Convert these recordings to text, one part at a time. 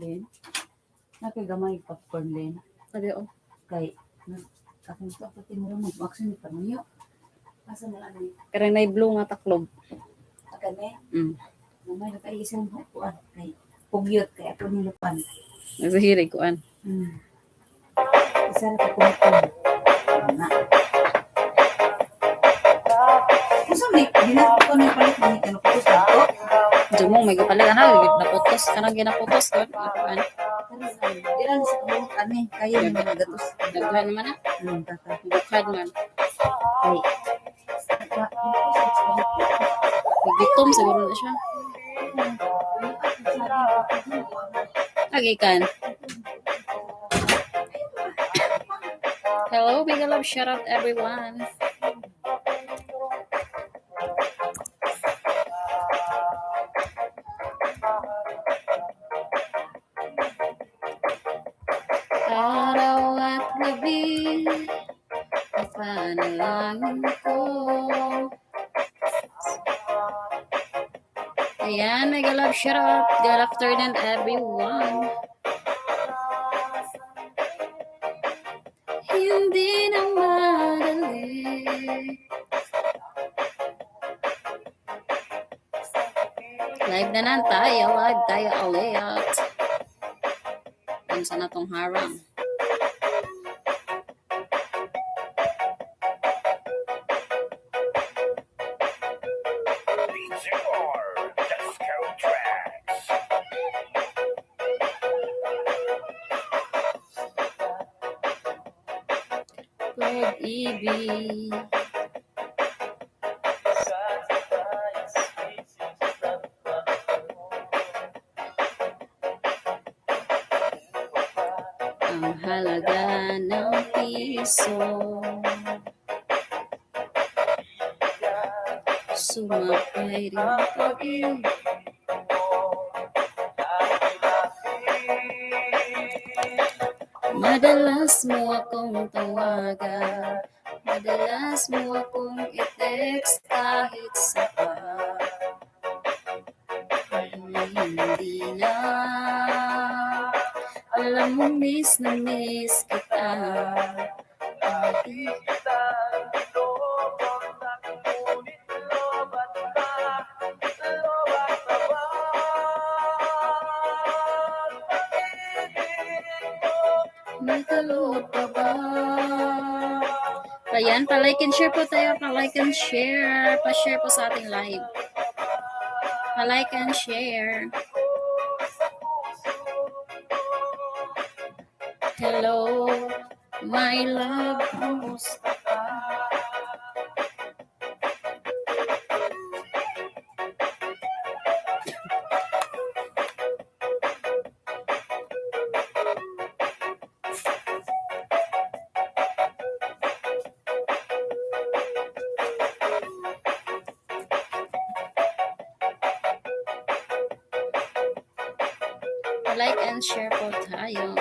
Len. Nakagamay popcorn, Len. Sabi oh. Kay akong to pati mo mag action ni panuyo. Asa man ani? Karang nay blue nga taklob. Akane. Mamay na kay isang kuan kay pugyot kay ako nilupan. Nagsahirig kuan. Isa ra ka kumukon. Na. Unsa may ginako ni palit ni kanu ko sa to? Jumong may kapalit ana naputos kanang ginaputos kon. Kuan. Dira na sa kamot ani kaya ni mga gatos. Daghan man na. Tata. Bukhad man. Kay Gutom siguro na siya. Agikan. Hello, big love shout out everyone. Araw at gabi, panalangin ko. Ayan, mega love shout out. Good afternoon, everyone. Hindi na madali. Live na nan tayo. Live tayo ulit. Unsa na tong harang? B2R Disco Tracks. Pag-ibig. Ang halaga ng piso. Sumabay rin ang pag-ibig. Madalas mo akong tawagan, madalas mo akong i-text kahit saan. Hindi na alam mo miss na miss kita. Bakit may kaloob pa ba? Ayan, pa-like and share po tayo. Pa-like and share. Pa-share po sa ating live. Pa-like and share. Hello, my love. Kumusta ka? Pa-like and share po tayo.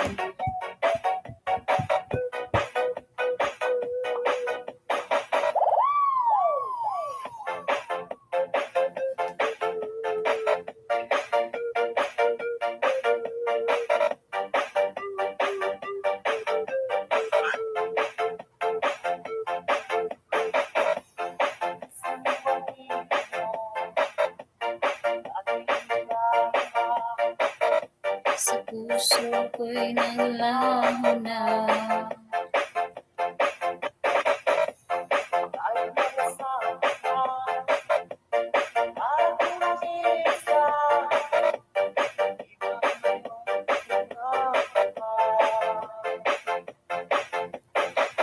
Sa puso ko'y naglaho na.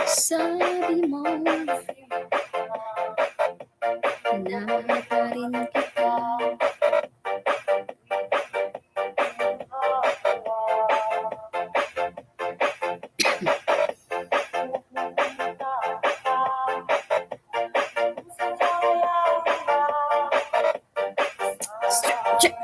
Sabi mo na mahal pa rin kita. Check.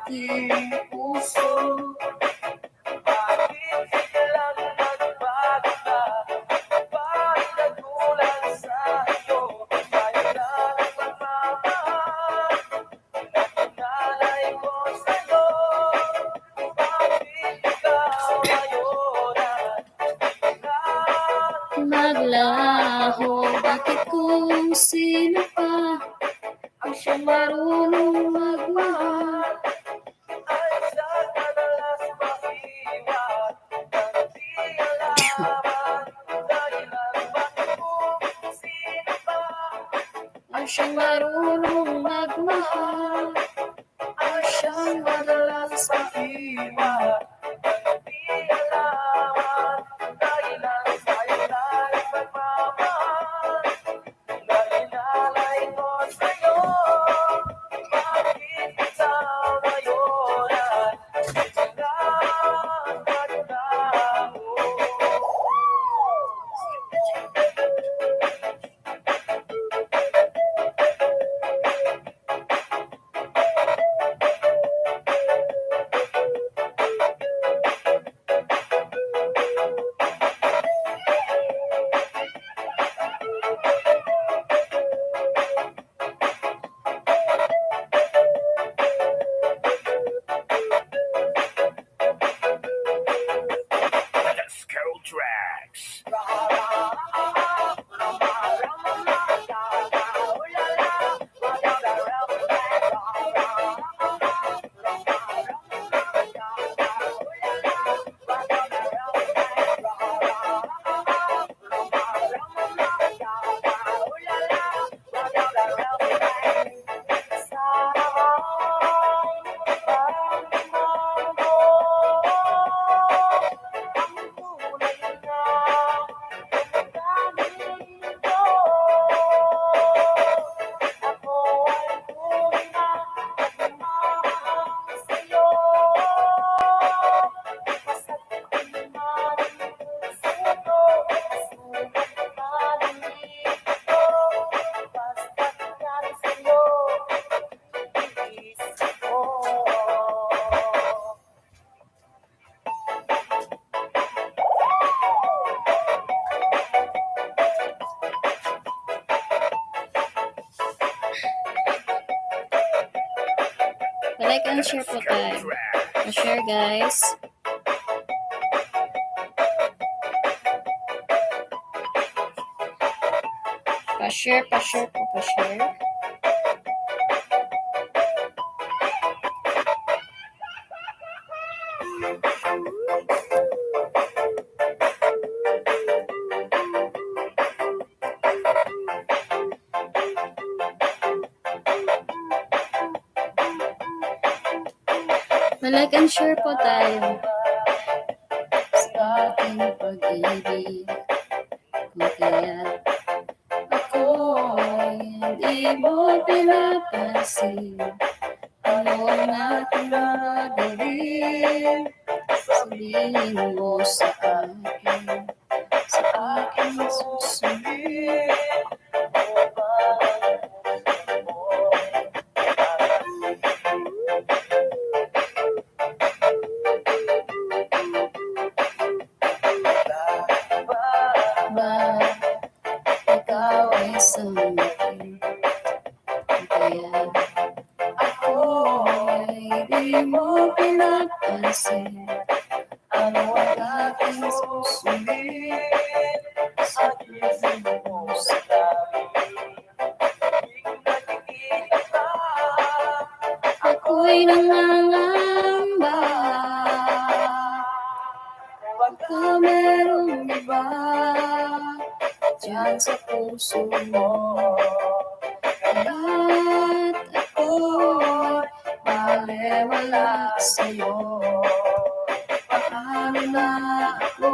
Aking puso. Bakit biglang nagbago ka? Parang nagkulang sa iyo. Tayo na ang pagmamahal na inalay ko sa'yo. Bakit ikaw ngayon ay biglang Naglaho? Bakit kung sino pa ang siyang marunong magmahal ay siyang madalas maiwan nang di alam ang dahilan? Bakit kung sino pa ang siyang marunong magmahal ang siyang madalas maiwan nang di alam ang dahilan? Sa'yo lang pagmamahal na inalay ko sa'yo. Bakit ikaw ngayon ay biglang naglaho? Disco Tracks. Oh. Like and share po Disco tayo. Tracks. Pa-share, guys. Pa-share, pa-share po, pa-share. Pa-like and share po tayo sa aking pag-ibig. Kung kaya ako ay hindi mo pinapansin, ano ang aking gagawin? Sabihin mo sa akin susundin. Ba, ikaw ay sa akin? Kaya ako ay di mo pinapansin, ano ang aking susundin? Sabihin mo sa ako'y nangangamba. Baka merong iba dyan sa puso mo. Kaya't ako balewala sa'yo. Paano na ako?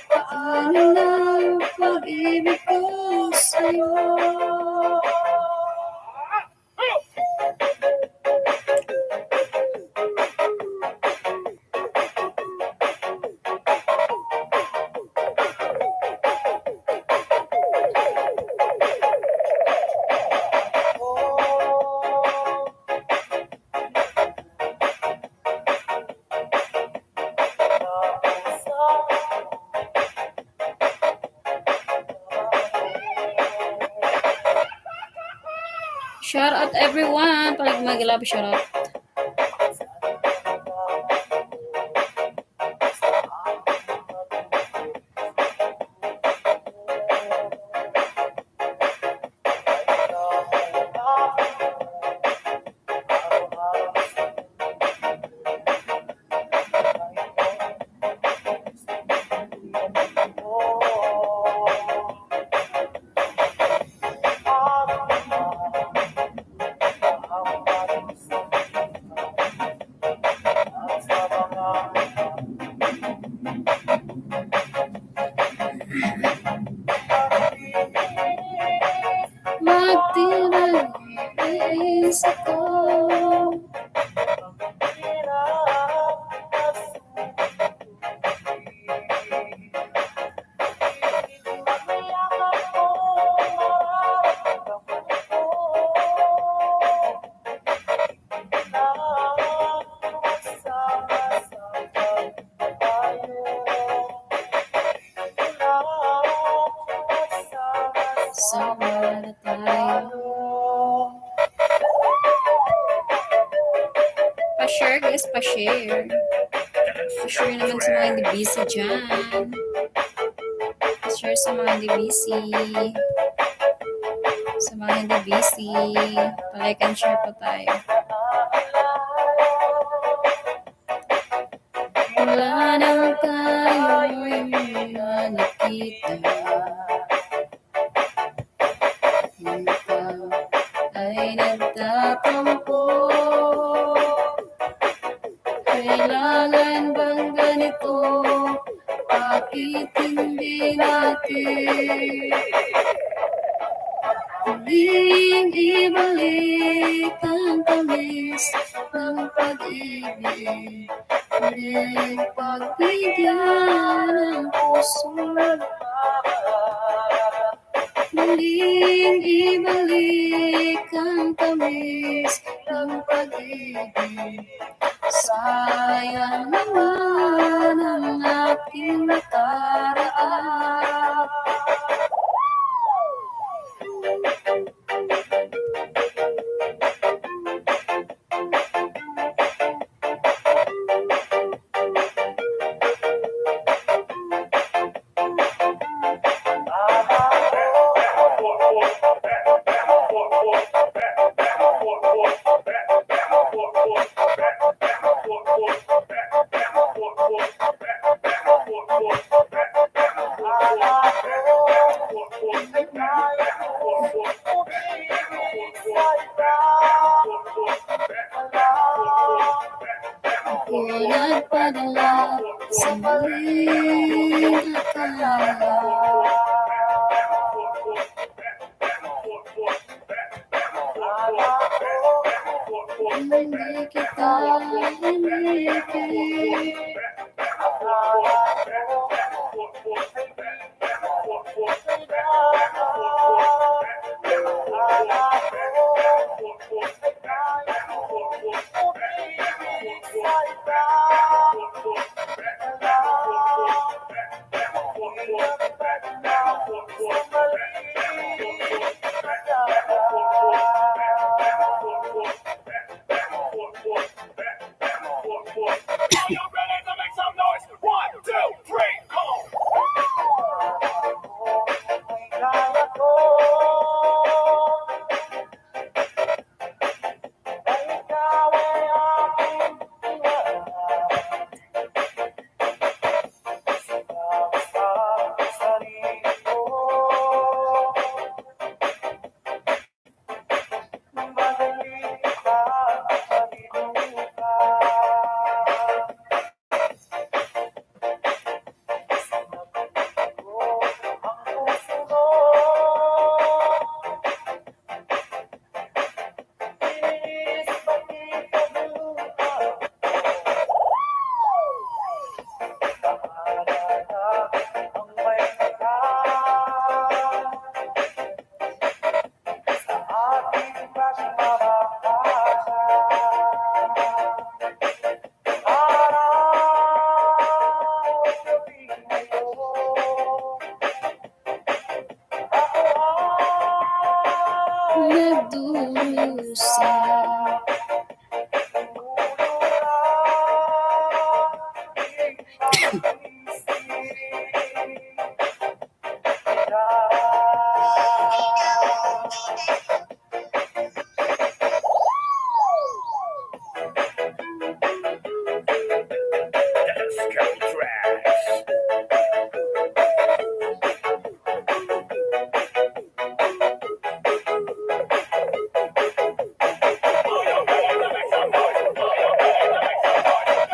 Paano na ang pag-ibig ko sa'yo? Shout out everyone. Palig mag-love shout out. Magtinag ako. Sama na tayo. Pa-share guys, pa-share. Pa-share naman sa mga hindi busy dyan. Pa-share sa mga hindi busy. Sa mga hindi busy. Pa-like and share pa tayo. Wala nang tayo'y mga nakita. Ikaw ay nagtatampo. Kailangan bang ganito? Bakit hindi natin muling ibalik ang tamis ng pag-ibig? Muling pagbigyan ng puso. Muling ibalik ang tamis ng pag-ibig. Sayang naman ang ating nakaraan. Ako nagpadala sa maling akala. Hindi kita inibig. Are you ready to make some noise? One, two, three, go!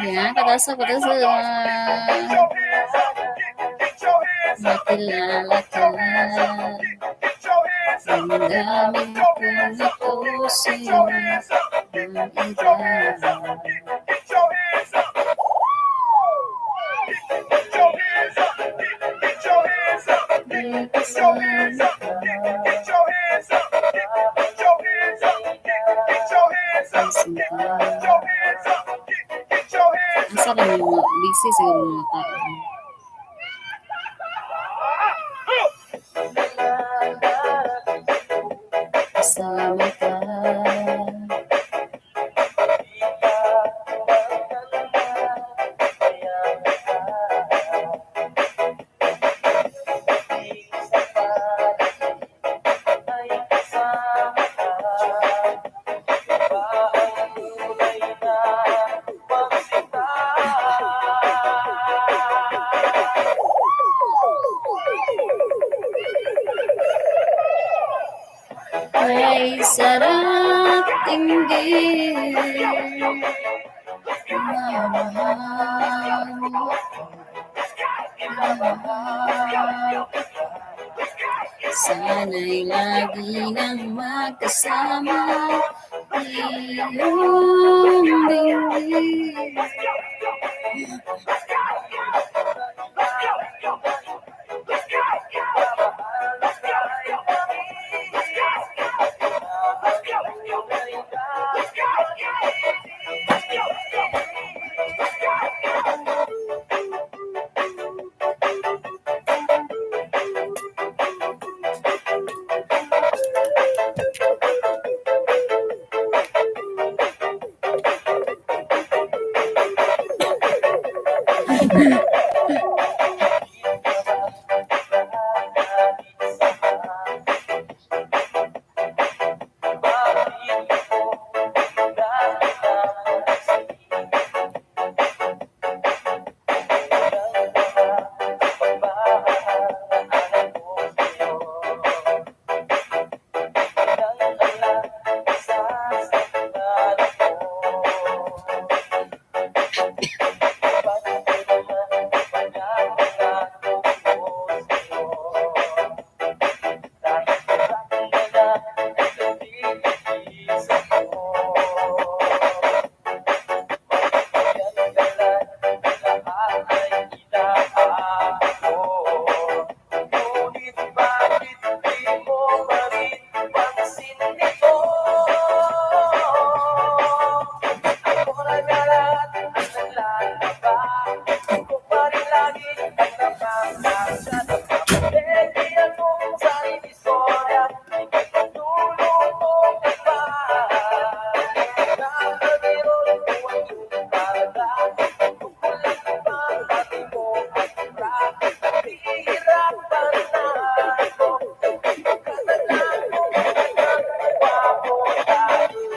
Yan, padasa, Make padasa. some noise. Get your hands up. Get your hands up. Makilala Get ka. your hands up. Get your hands up. Damdamin Get your ko hands na up. po Get sa'yo your hands up. ng Get iba. your hands up. Get your hands up. Get your hands up. Get your hands up. Di Get your hands kasama up. ka. Get your hands up. Get your hands up. Get your hands up. Ay, sinta. Get your hands up. Get your hands Asa up. lang yung mga busy siguro mga tao. Kasama ka. Kay sarap tingin na mahal mo mahal kita. Sana'y lagi nang magkasama iyong dinggin.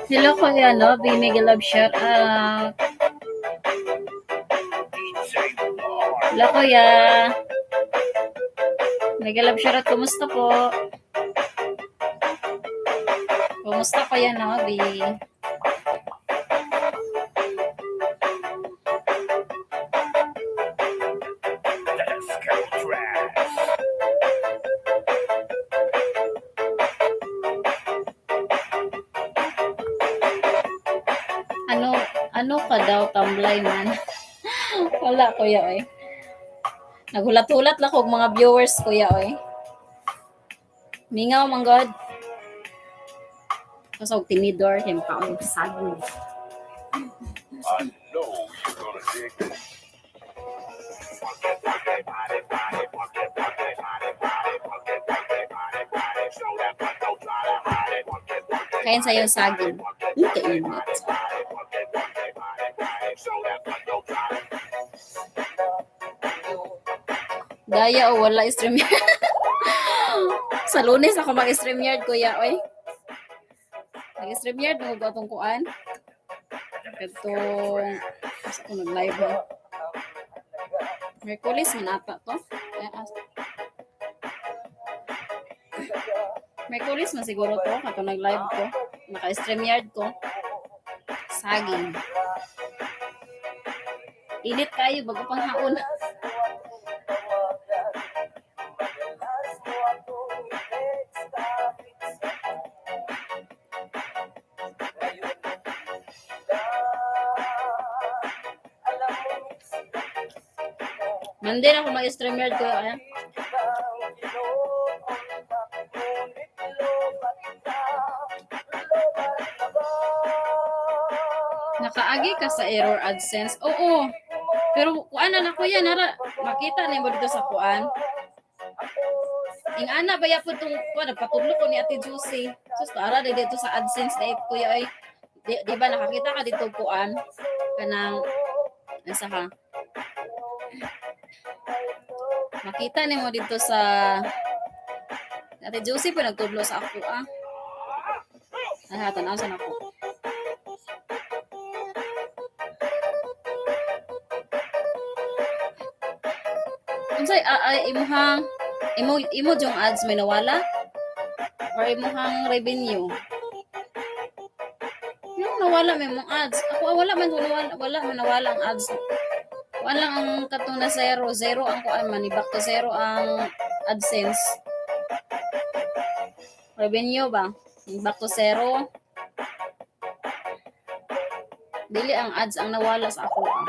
Hello, Kuya Nobi. Mega love shout out. Hello, Kuya. Mega love shout out. Kumusta po? Kumusta, Kuya Nobi? Let's go trash. Ano ano ka daw, tamlay man? Wala, Kuya, oy. Naghulat-hulat lang kog mga viewers, Kuya, oy. Mingaw, man God. Kasog tinidor, kay makaon saging. I know you're gonna dig this. Kain sa'yo saging. Kainit. Daya o wala stream. Sa Lunes ako mag-stream yard, Kuya, oy. Mag-stream yard, mo ba itong kuan? Katong, asa ko nag-live ha? Merkulis man ata to. Eh, Merkulis man siguro to, katong nag-live ko. Naka-stream yard ko. Saging. Init kayo bago pang haon. Madalas mo akong i-text kahit saan. Ngayon na alam mo miss na miss kita. Monday na ako mag-StreamYard ko. Eh. Kitang kinukontak, ngunit lobat na, lobat na ba? Nakaagi ka sa error AdSense. Oo. Pero kuan na na kuya nara makita nimo dito sa kuan. Ingana ba yapon tong kuan nagpatudlo ko ni Ate Juicy. Sus ara dito sa AdSense na kuya ay. Di ba nakakita ka dito kuan kanang asa ka? Makita nimo dito sa Ate Juicy pa nagtudlo sa ako ah. Ah, tan-aw sa nako. Unsay imuhang imo jung ads may nawala or imuhang revenue? Yung nawala may mong ads. Ako wala man ko nawala, wala man nawala ang ads. Kuan lang ang katong na zero, zero ang kuan man, back to zero ang AdSense. Revenue ba? Back to zero. Dili ang ads ang nawala sa ako. Ah.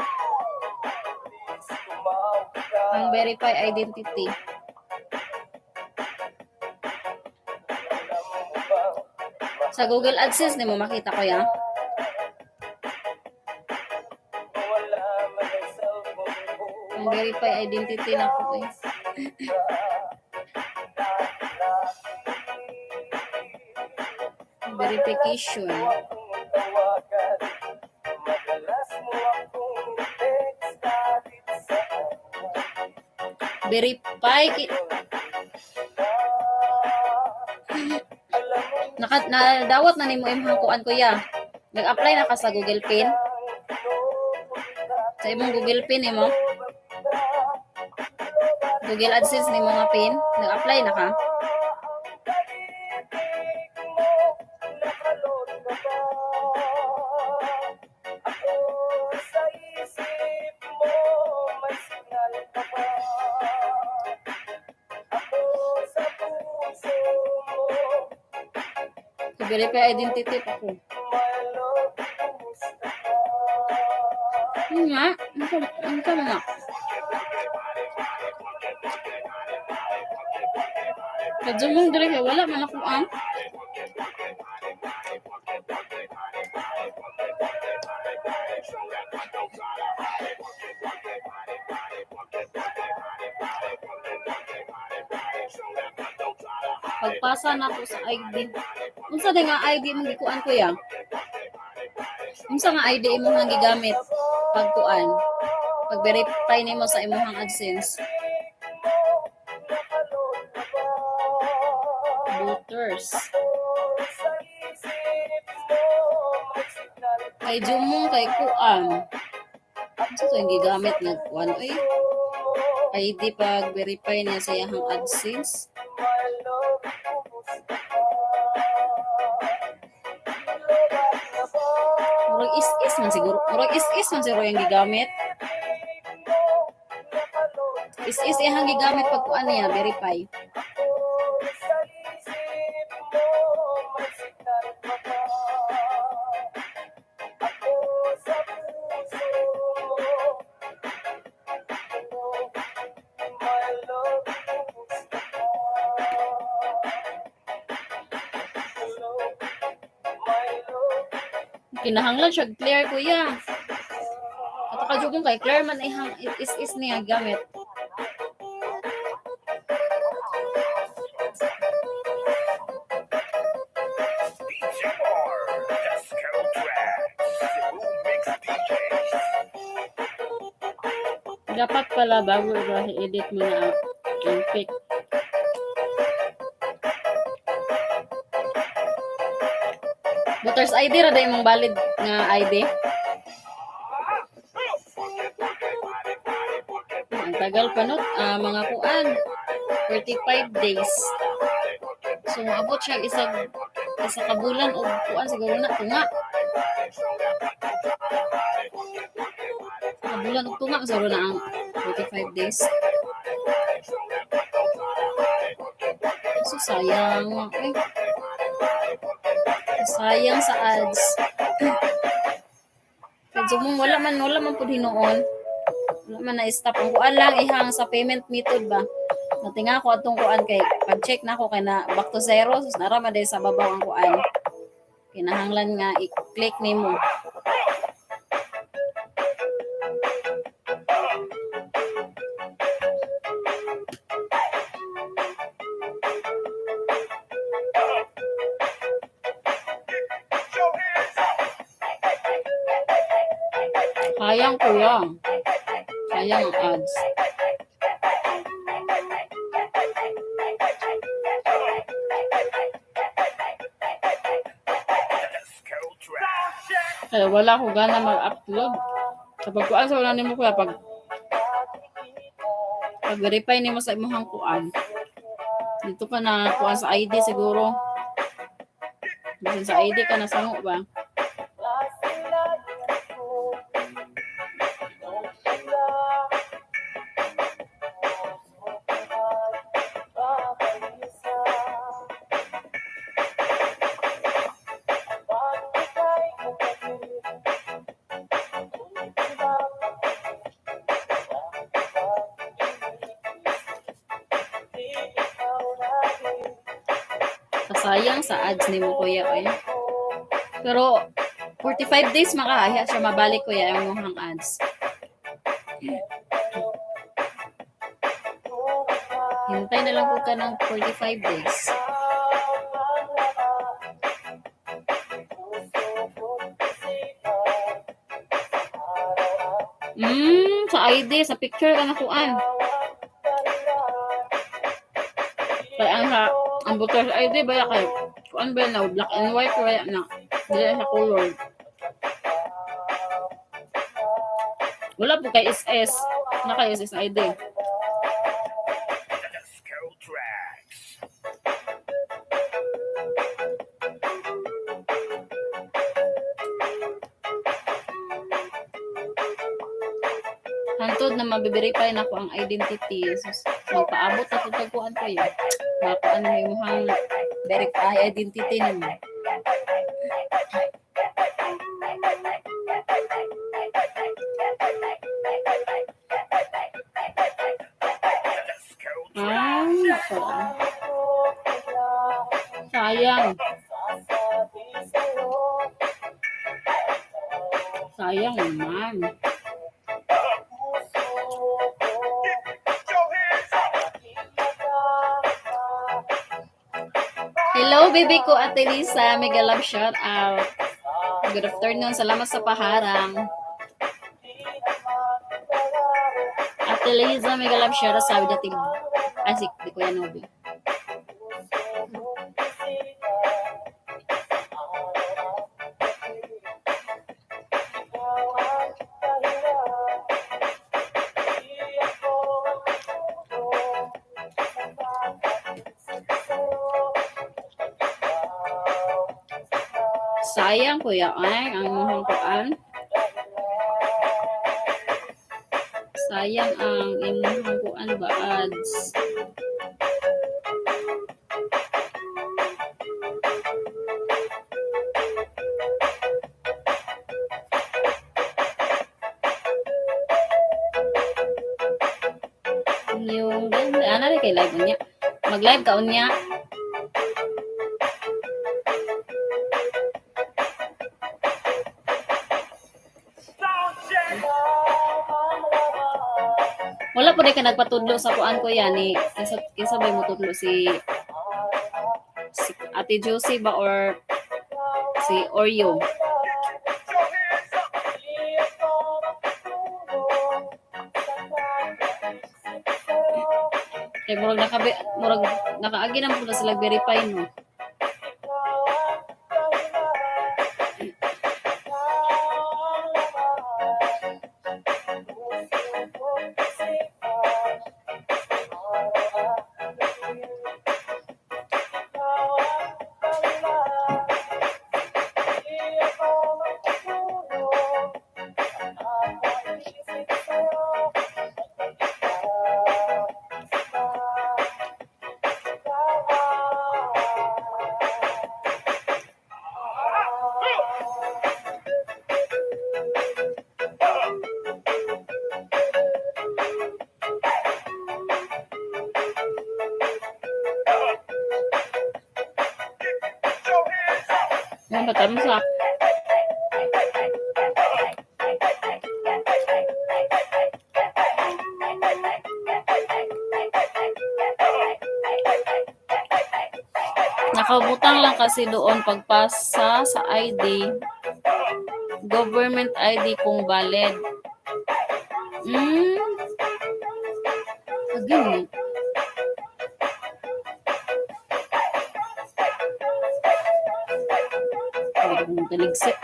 Please tumawag ka. Ang verify identity. Alam mo bang Sa Google AdSense nimo makita ko ya. wala man ang cellphone ko? Ang verify identity na ko eh. Verification. Tawagan, madalas mo akong i-text kahit saan. Verify Alam mo naka nadawat na nimo imong kuan kuya. Nag-apply na ka sa Google Pin. Sa imong Google Pin nimo. Google AdSense nimo nga pin, nag-apply na ka. ang pag-ibig mo, nakalot na ba? Ako sa isip mo, may signal ka ba? Ako sa puso mo, So, verify identity pa ko. my love, kumusta ka? Yun nga, ano ka mga? Kadyo mong dire kay wala man ako ang. Pagpasa na to sa ID. Unsa day nga ID imong gikuan kuya? Unsa nga ID imong nga gigamit pagkuan? Pag-verify nimo sa imong AdSense. Nakalot na ba? Voters. Sa isip mo, may signal Kay Jumong kay kuan. Unsa to yung gigamit nga kuan oy? ID pag verify niya sa iyang AdSense. My love, kumusta ka? Lobat na ba? Murag is-is man siguro. Murag is-is man siguro yung gigamit. Is-is iyang gigamit pag kuan niya verify. Ako sa isip mo, may signal ka ba? Ako sa puso mo, my love, kumusta ka? Hello, my love. Kinahanglan siya clear kuya. Ato ka jugong kay clear man ihang is-is niya gamit. DJ R, Desco Tracks, Cebu Mix DJs. Dapat pala bago i-edit mo na ang pic. Voters ID ra day imong valid nga ID. Ang tagal pa no, mga kuan. 45 days. So moabot siya isa ka bulan og kuan siguro na tunga. Ka Bulan ug tunga siguro na ang 45 days. So sayang eh. Sayang sa ads. Medyo mong wala man pud hinuon. Wala man na stop ang kuan lang ihang sa payment method ba. Natinga ko atong kuan kay pag-check na ako kay na back to zero, sus nara man day sa babaw ang kuan. Kinahanglan nga i-click nimo. Sayang, kuya. Sayang ang ads. Kaya wala ko gana mag-upload. Sa pagkuan sa wala nimo, kuya, pag Pag-verify nimo sa imong kuan. Dito ka na kuan sa ID siguro. Bisan sa ID ka nasango ba? Kasayang sa ads nimo, kuya, oy. Pero 45 days makahahiya siya mabalik, kuya, ang imong ads. Hintay na lang po ka ng 45 days. Sa ID, sa picture ka nakuan. Kay ang sa ang voter ID ba ya kay kuan ba na black and white kaya na dili sa color. Wala po kay SS. Na kay SS na ID. Disco Tracks. Hantod na mabiverify na ko ang identity. So, magpaabot na kung tagkuan ko yun. Makuan mo yung verify identity nimo. Disco Ah, nako. Sayang. Sayang naman. Your hands up. Hello, baby ko, Ate Lisa. Mega love shout out. Good afternoon. Salamat sa paharang. Ate Liza, mega love shout out. Sabi natin. Ay, si di Kuya Nobi. Sayang, Kuya Ay, ang imong kuan. Sayang ang imong kuan ba ads. Yung ana rin kay live unya. Mag-live ka unya. Sound check. Wala po rin ka nagpatudlo sa kuan ko yan ni kinsa kinsa ba mo tudlo si Ate Josie ba or si Oreo? Your hands up. Kay murag nakaagi na po na sila verify no. Ang patamsak. Nakabutang lang kasi doon pagpasa sa ID, government ID kung valid. Again, eh. Pwede kong taligsik.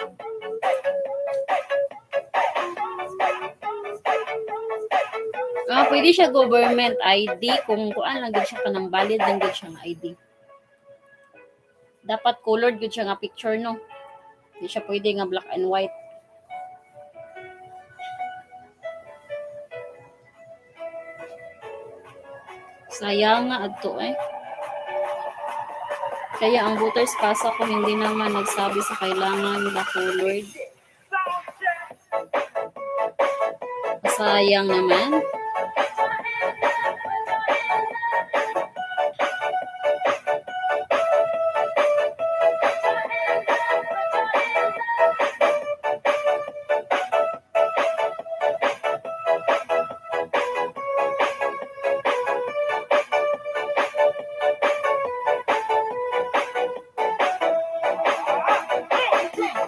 Ah, pwede siya government ID kung kuan lang gid siya kanang valid lang gid siya nga ID. Dapat colored gud siya nga picture, no. Di siya pwede nga black and white. Sayang nga adto eh. Kaya ang voters pasa ko hindi naman nagsabi sa kailangan na colored. Sayang naman.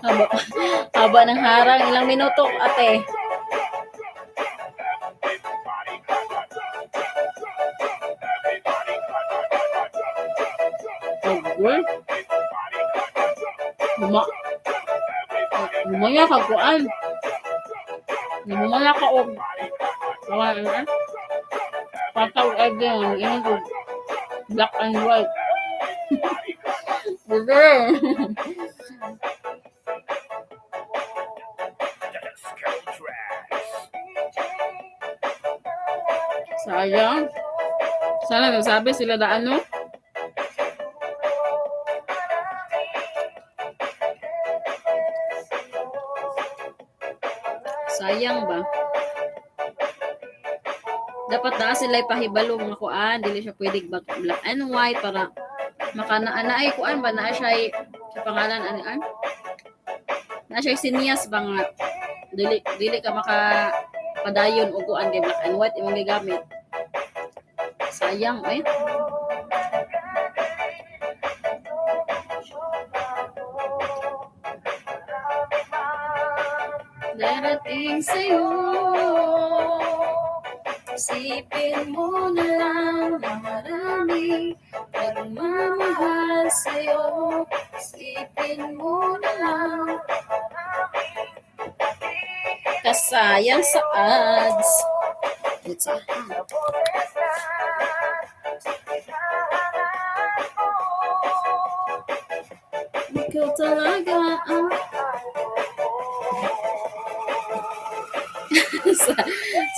Haba, haba ng harang. Ilang minuto, ate? Agwe. Luma. Lumaya ka kuan. Lumaya ka og kuan eh. Pataw ID ang ingon og black and white. Pwede. Sayang. Sana nagsabi sila na ano. Sayang ba? Dapat na sila ipahibalo mga kuan, dili siya pwede black and white para makanaa na ay kuan ba na siya sa pangalan ani an? Na siya siniyas ba nga dili dili ka maka padayon og kuan kay black and white imong gigamit. Sayang eh. Darating sa'yo. Isipin mo na lang na maraming nagmamahal sa'yo. Isipin mo na lang. Kasayang sa ads. It's a Ikaw talaga ang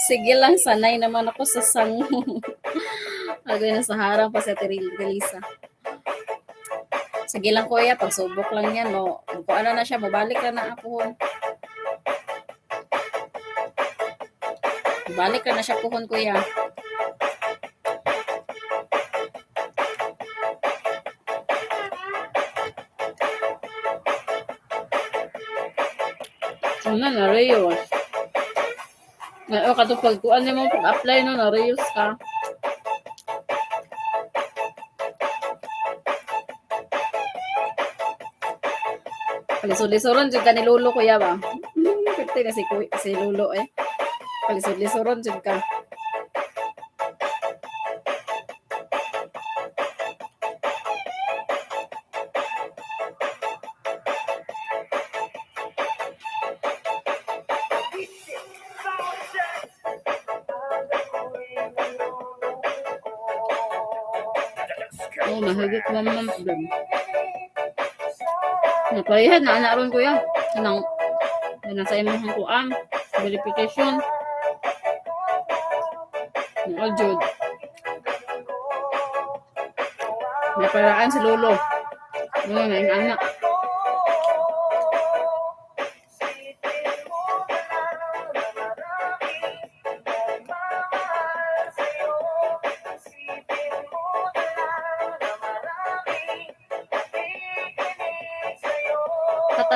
Sige lang, sanay naman ako sa sang. Agay na sa harang pa sa Teresa. Sige lang kuya, pagsubok lang yan, no. Kung ano na siya, mabalik ka na puhon. Balik ka na siya puhon, kuya. Ano na reuse. Ay, o kato pag kuan nimo pag apply no na reuse ka. Palisod-lisoron jud ka ni Lolo, kuya ba? Pwede na si, kuya, si Lolo eh. Palisod-lisoron jud ka. Oh, mahigit 1 month din. Naparehan na ana ron kuya. Nang nang sa imong kuan verification. Nako jud. May paraan si Lolo. Ano na yung anak.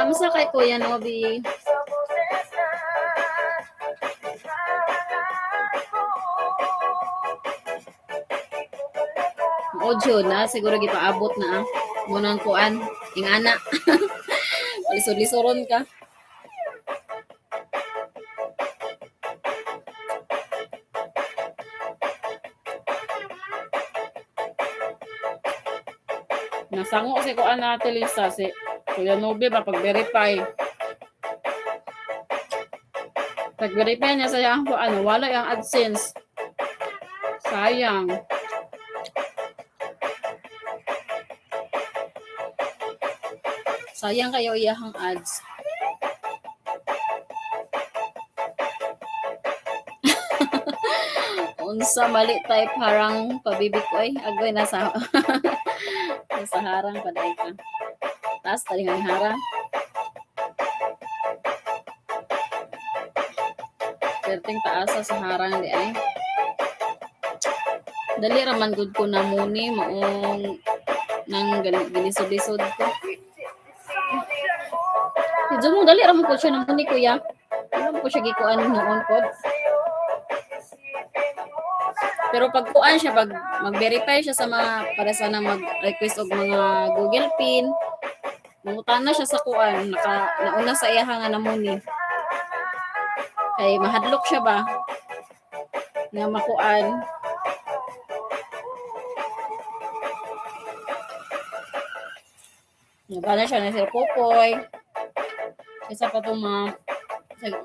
Kamusta kay Kuya Nobi? Sa boses na hinahanap ko. Ang audio na siguro gipaabot na ah. Munang kuan, ingana. Lisod-lisoron ka. Nasango si kuan na Ate Lisa si Kuya Nobi ba pag-verify. Pag-verify niya sa iyang kuan, wala yung AdSense. Sayang. Sayang kayo iyahang ads. Unsa mali type harang pabibig ko ay agoy nasa nasa harang paday ka. Taas talingang harang. Perting taasa sa harang di ay. Dali ra man gud ko na muni maong nang gilisod-lisod ko. Medyo mo dali ra mo ko siya na muni kuya. Wala mo ko siya gikuan noon pod. Pero pag kuan siya pag mag-verify siya sa mga para sana mag-request og mga Google PIN, mangutana siya sa kuan naka nauna sa iya nga namuni. Kay mahadlok siya ba nga makuan. Nabala siya na Sir Popoy. Isa pa itong mga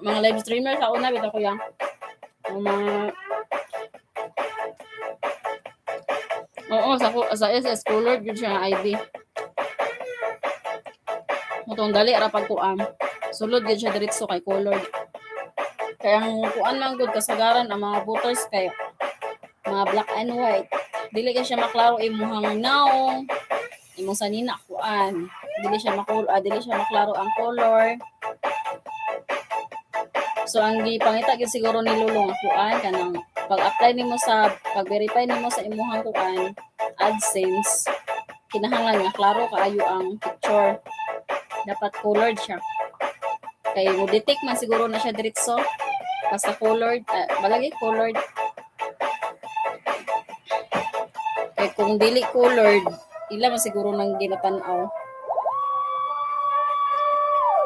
mga live streamer sa una bitaw kuya. Ang mga Oo, sa SS colored yun siya nga ID. Mutong dali ra pagkuan. Sulod gyud siya diretso kay colored. Kaya ang kuan lang gud kasagaran ang mga voters kay Mga black and white. Dili kay siya maklaro imuhang naong, imong sanina kuan. Dili siya maklaro ang color. So ang gipangita gyud siguro ni Lolo nga kuan kanang pag-apply nimo sa pag-verify nimo sa imuhang kuan AdSense, kinahanglan nga klaro kaayo ang picture. Dapat colored siya. Kay mo detect man siguro na siya diretso basta colored, balagi colored. Kay kung dili colored, ila man siguro nang ginatan-aw.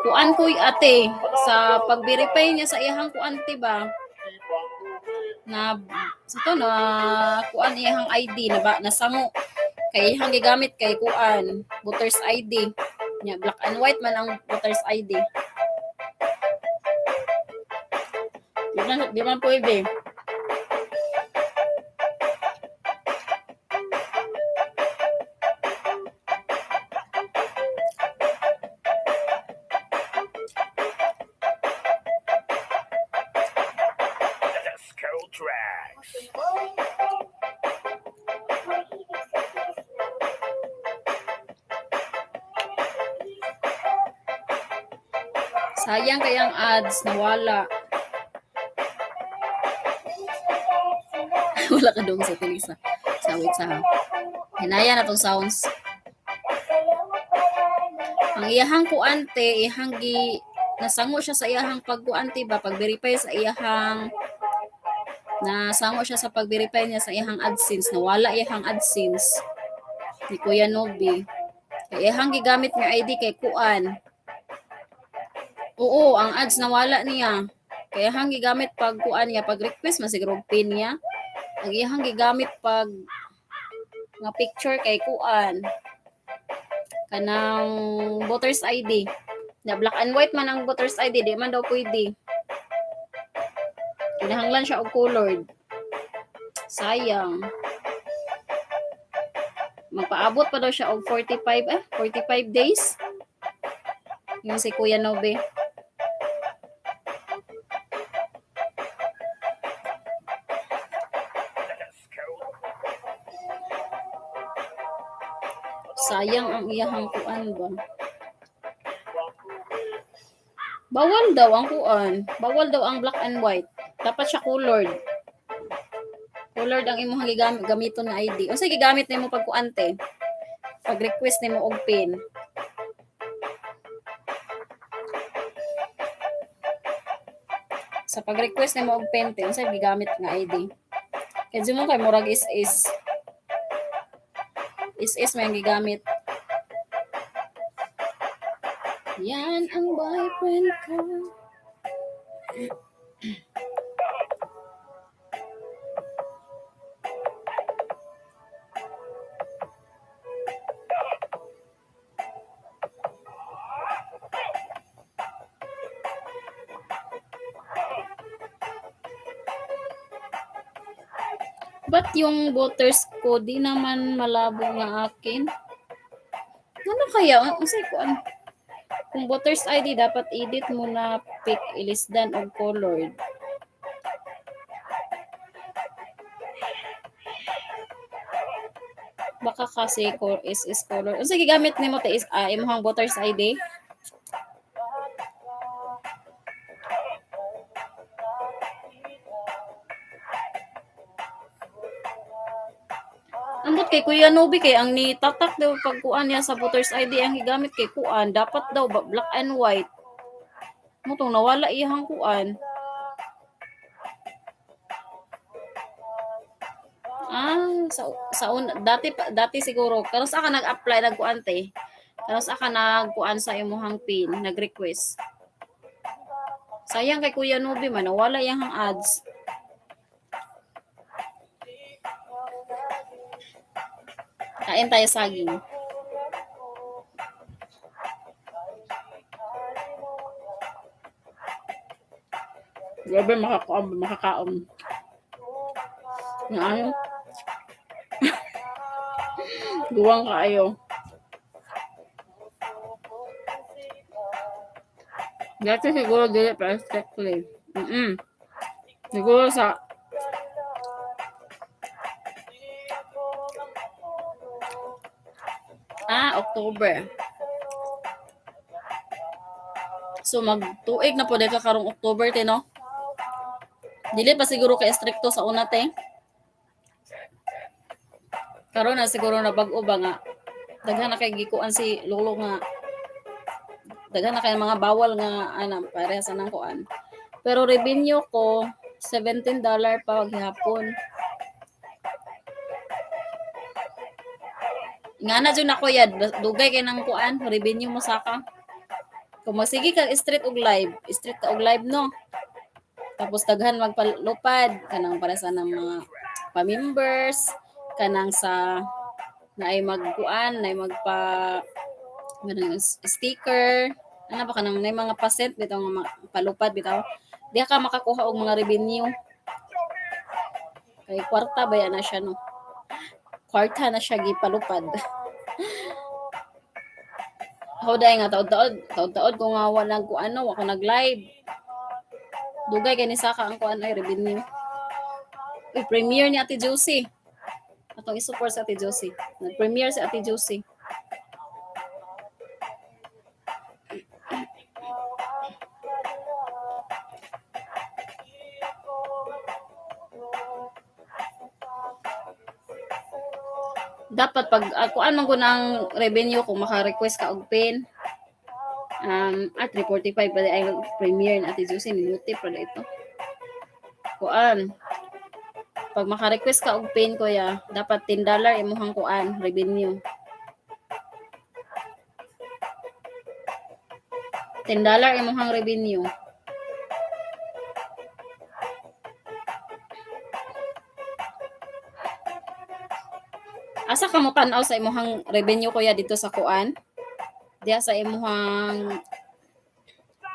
Kuan ko'y ate sa pag-verify niya sa iyahang kuan ti ba na sa to na kuan iyahang ID na ba nasango kay iyahang gigamit kay kuan voters ID nya, black and white man ang voters ID. Di man pwede. Disco Tracks. Sayang kayang ads nawala. Wala ka dong sa tilisa sa wait sa hinaya na tong sounds. Ang iyahang kuante, iyahang gi nasango siya sa iyahang pagkuante ba pag-verify sa iyahang nasango siya sa pag-verify niya sa iyahang AdSense, nawala iyahang AdSense ni Kuya Nobi. Kay iyahang gigamit nga ID kay kuan. Oo, ang ads nawala niya. Kaya iyahang gigamit pag kuan niya, pag request man siguro og PIN niya. Ang iyahang gigamit pag nga picture kay kuan kanang voters ID. Na black and white man ang voters ID, di man daw pwede. Kinahanglan siya og colored. Sayang. Magpaabot pa daw siya og 45 days. Yung si Kuya Nobe. Disco Sayang ang iyahang kuan ba. Bawal daw ang kuan. Bawal daw ang black and white. Dapat siya colored. Colored ang imong gamiton nga ID. Unsa gigamit nimo pag kuan te? Pag request nimo og PIN. Sa pag-request nimo og PIN te, unsay gigamit nga ID? Kay mo kay murag is is is may ang gigamit. Yan ang boyfriend ko. Ba't yung voters ko di naman malabo nga akin? Ano kaya? Unsay kuan? Kung voters ID dapat edit mo na pick ilisdan og colored. Baka kasi is color. Unsa gigamit nimo te is imong voters ID? Ambot kay Kuya Nobi kay ang ni tatak daw pagkuan niya sa voters ID ang gigamit kay kuan dapat daw ba black and white. Mutong nawala iyang kuan. Ah, sa un, dati dati siguro karon sa ka nag-apply nagkuan te. Karon sa ka nagkuan sa imuhang PIN, nag-request. Sayang kay Kuya Nobi man nawala iyang ads. Kain tayo saging. Grabe makakaon, makakaon. Nga ano? Duwang kaayo. Dati siguro dili pa strictly. Siguro sa Ah, October. So magtuig na po ka karong October te no? Dili pa siguro kay stricto sa una te. Karon na siguro na bag-o ba nga daghan na kay gikuan si lolo nga daghan na kay mga bawal nga ana pareha sa nang kuan. Pero revenue ko $17 pa gihapon. Nga na jud ako yad, dugay kay nang kuan, revenue mo saka. Kung magsige ka street og live, street ka og live no. Tapos daghan magpalupad kanang para sa nang mga pa-members, kanang sa naay magkuan, naay magpa kanang sticker, ano ba kanang naay mga pasent bitaw nga palupad bitaw. Diha ka makakuha og mga revenue. Kay kwarta ba na siya no. Kwarta na siya gipalupad. Ako dahil nga taod-taod, taod-taod ko nga wala ko ano, ako nag-live. Dugay kay ni Saka ang kuan ay revenue. Uy, premiere ni Ate Josie. Atong i-support sa Ate Josie. Nag-premiere si Ate Josie. Dapat pag kuan man ko ng revenue kung maka-request ka og PIN. At 3:45 pa ay premiere ni Ate Josie minuti pa ito. Kuan. Pag maka-request ka og PIN kuya, dapat $10 imuhang kuan revenue. $10 imuhang revenue. Asa ka mo tan-aw sa imuhang revenue kuya dito sa kuan? Diha sa imuhang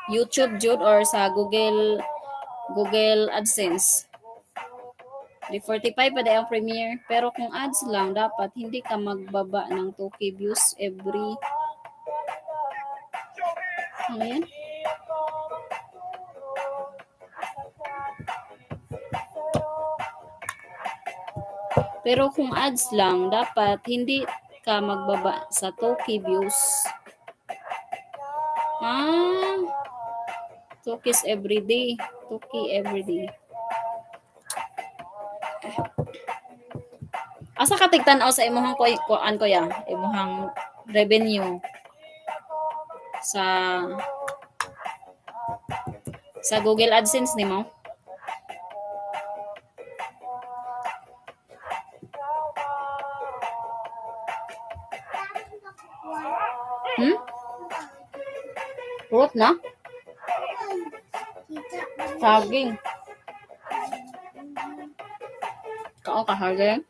YouTube jud or sa Google Google AdSense. 345 pa ang premiere. Pero kung ads lang, dapat hindi ka magbaba ng 2K views every ano yan? Pero kung ads lang, dapat hindi ka magbaba sa 2K views. Ah, 2Ks every day. 2K every day. Asa ka tigtan-aw sa imong kuan kuya, imong revenue sa Sa Google AdSense nimo? Purot na? Saging. Kaon ka saging?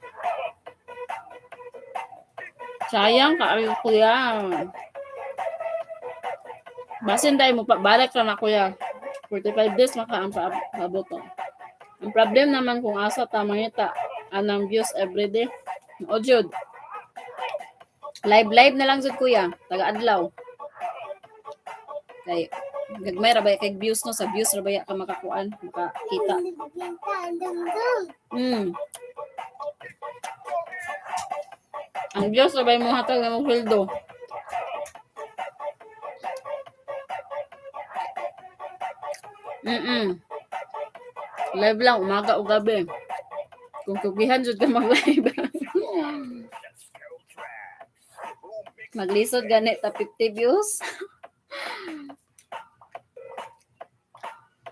Sayang kaayo, kuya. Basin dahil mo pa balik ra na, kuya. 45 days maka ang paabot to. Ang problem naman kung asa ta mangita anang views everyday. O jud. Live live na lang jud, kuya, taga adlaw. Kay gagmay ra ba kay views no, sa views ra ba ka makakuan, makakita. Ang views ra ba mo hatag ng sweldo? Live lang umaga o gabi. Kung kugihan jud ka mag-live. Maglisod gani ta 50 views.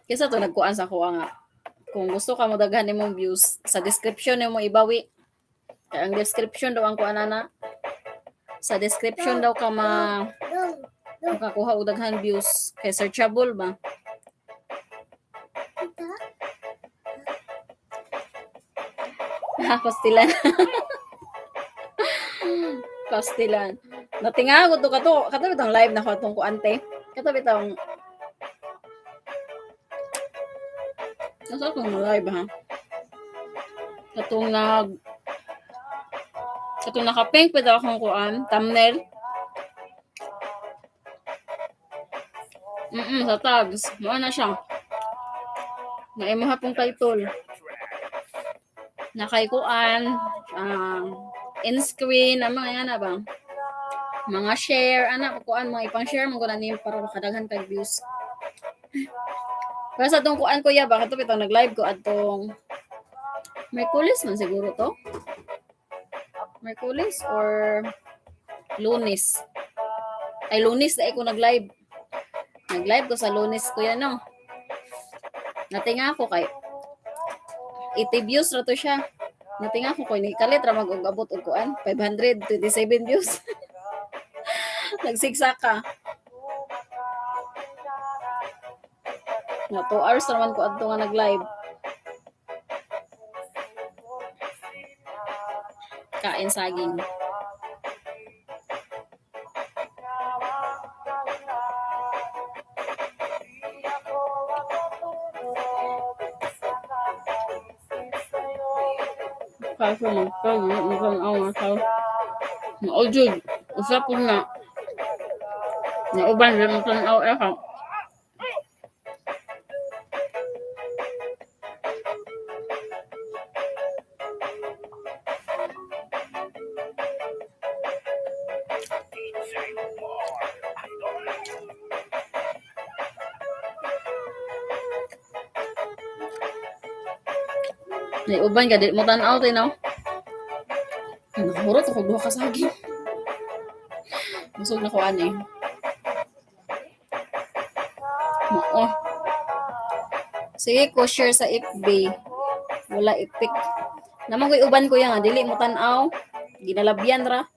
Kaysa to nagkuan sa kuha nga. Kung gusto ka mo daghan imong views, sa description nimo ibawi. Kay ang description daw ang kuan ana. Sa description daw ka makakuha og daghan views kay searchable ba? Ah, pastilan. Pastilan. Natinga ko to kato kato bitong live na ko atong kuante. Kato bitong. Nasa akong live ha. Katong nag katong naka-pink pa daw akong kuan, thumbnail. Sa tags. Mao na siya. Na imo pong title. Nakay kuan, in screen, ang mga yan na ba? Mga share, ana, kuan, mga ipang share mo ko na niyo para makadaghan kag views. Pero sa atong kuan, kuya, bakit to bitong nag-live ko atong Merkulis man siguro to? Merkulis or Lunes? Ay, Lunes na ko nag-live. Nag-live ko sa Lunes, kuya, no? Natinga ako kay 80 views ra to siya. Natinga ko kay kalit ra mag abot og kuan 527 views. Nagsigsak ka. Nga 2 hours ra man ko adto nga nag-live. Kain saging. Kaso magkano, mukhang awa sa Maujud, usa po na. Nauban rin mo tanaw eh ka. May uban ka, di mo tanaw tayo, no? Nakahurot ako, duha ka saging. Busog na ko, ani. Oo. Sige ko, share sa FB. Wala ipik. Naman ko'y uban ko yan, nga, dili mo tanaw. Ginalabyan ra.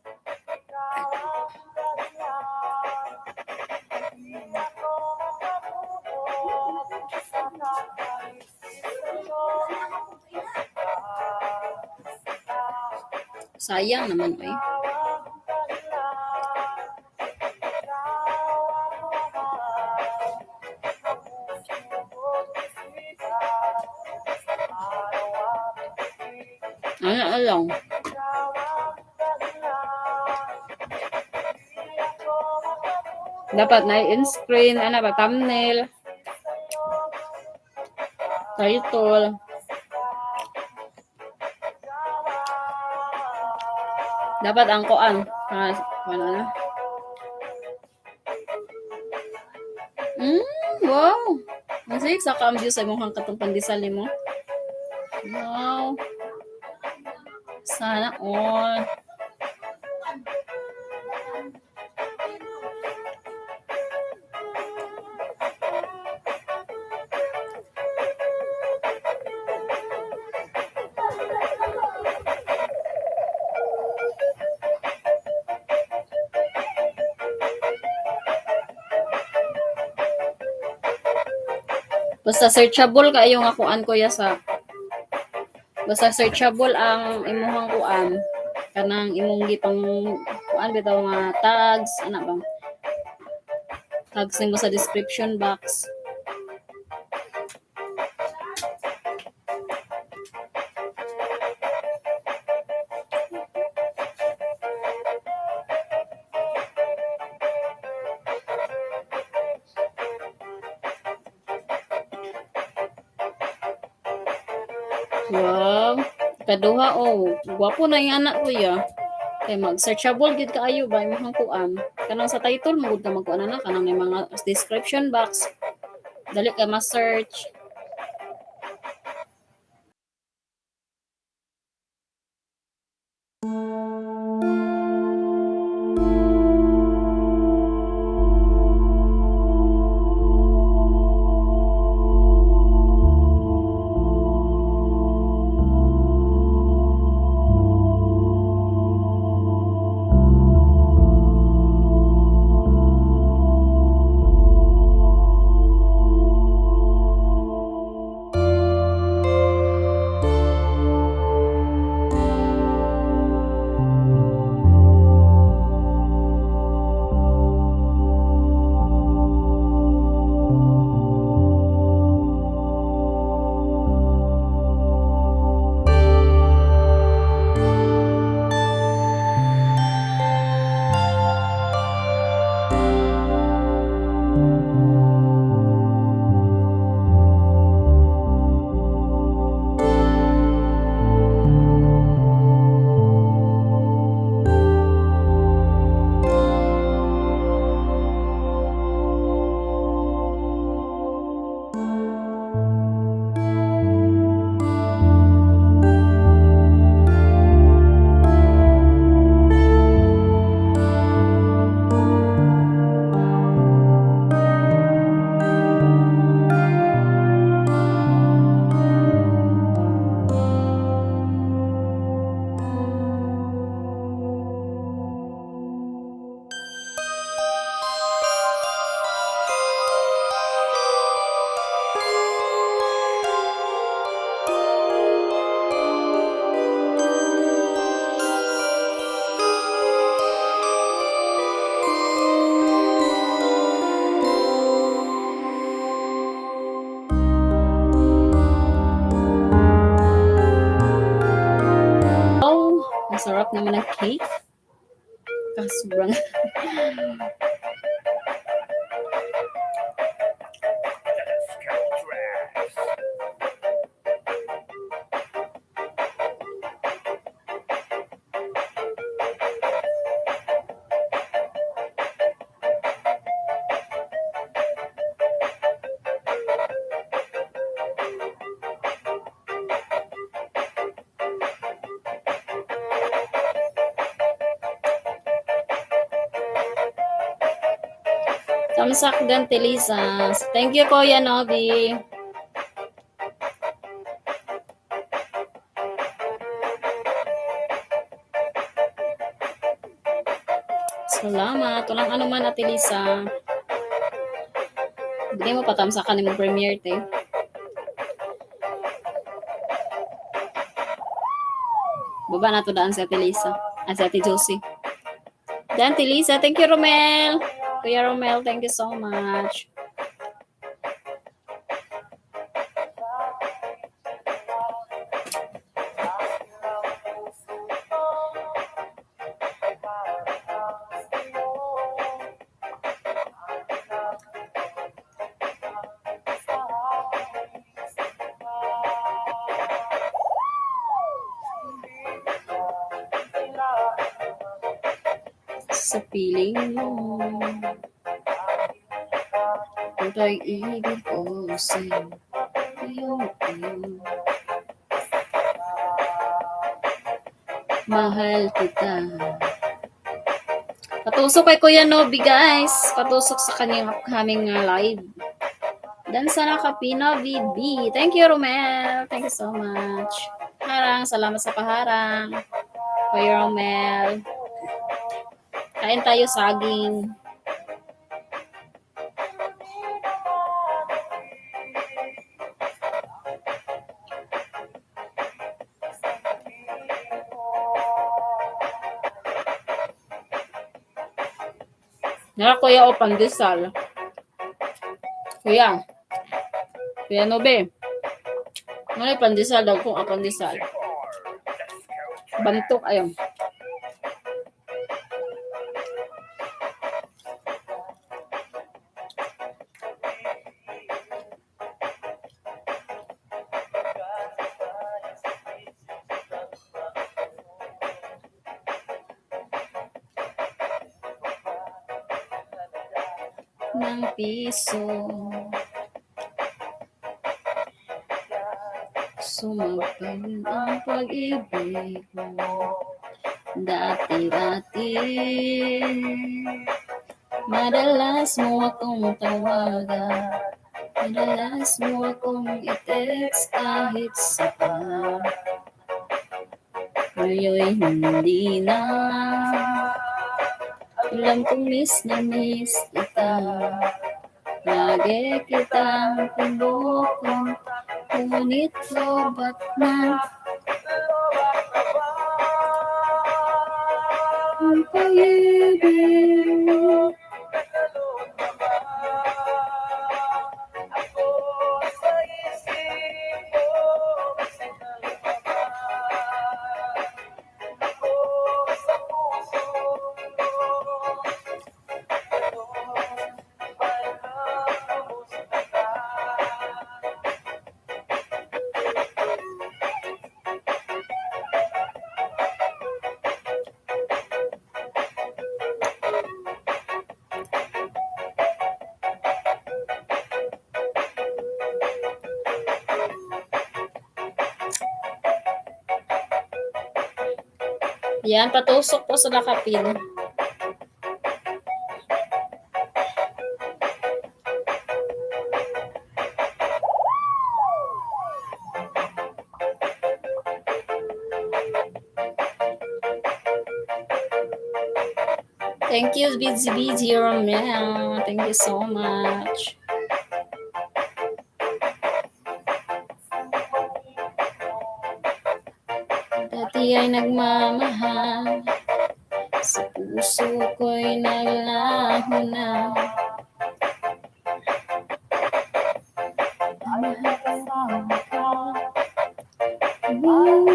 Sayang naman, ay. Ano alam? Dapat na in screen, ano ba, thumbnail, title. Dapat ang kuan, ah, ano na? Wow. Masig sa ka ang view sa imong katong pandesal nimo. Wow. Sana all. Basta searchable kaayo nga kuan, kuya, sa basta searchable ang imuhang kuan, kanang imong gipang kuan bitaw nga tags ana ba, tags nimo sa description box. Wow, kaduha oh, gwapo na yung anak, kuya. Kay mag searchable gid kaayo ba imong kuan. Kanang sa title mo gud ka magkuan na kanang may mga description box. Dali ka ma-search. Oh, ang sarap naman ng cake. Kasobrang Tamsak din, Tilisa. Thank you, Kuya Nobi. Salamat. Walang ano man, Ate Lisa. Hindi mo patamsakan ni mo premiere, te. Baba na to daan si Ate Lisa. Ah, si Ate Josie. Daan, Ate Lisa. Thank you, Romel. Kuya Romel, thank you so much. Sa piling mo. Ang pag-ibig ko sa'yo. Ayaw, ayaw. Mahal kita. Patusok kay Kuya Nobi, guys. Patusok sa kanyang upcoming live. Dansa na Kapino VB. Thank you, Romel. Thank you so much. Harang. Salamat sa paharang. Kuya Romel. Kain tayo saging. Nara kuya o pandesal. Kuya. Kuya Nobe. Ano yung pandesal daw kung ang pandesal? Bantok ayon. Ng piso. Sumapin ang pag-ibig mo. Dati-dati, madalas mo akong tawagan. Madalas mo akong i-text kahit saan. Ngayon'y hindi na. Alam kong miss na miss kita. Lagi kitang pinukong. Ngunit lobat na ang pag-ibig mo. Ako sa isip mo, signal ka ba? Ako sa puso mo, ano, my love, kumusta ka? Yan, patusok po sa lakapin. Thank you, BZBG Romeo. Thank you so much. Dati ay nagmamahal, sa puso ko'y naglaho na. Mahal kasama ka. Ooh.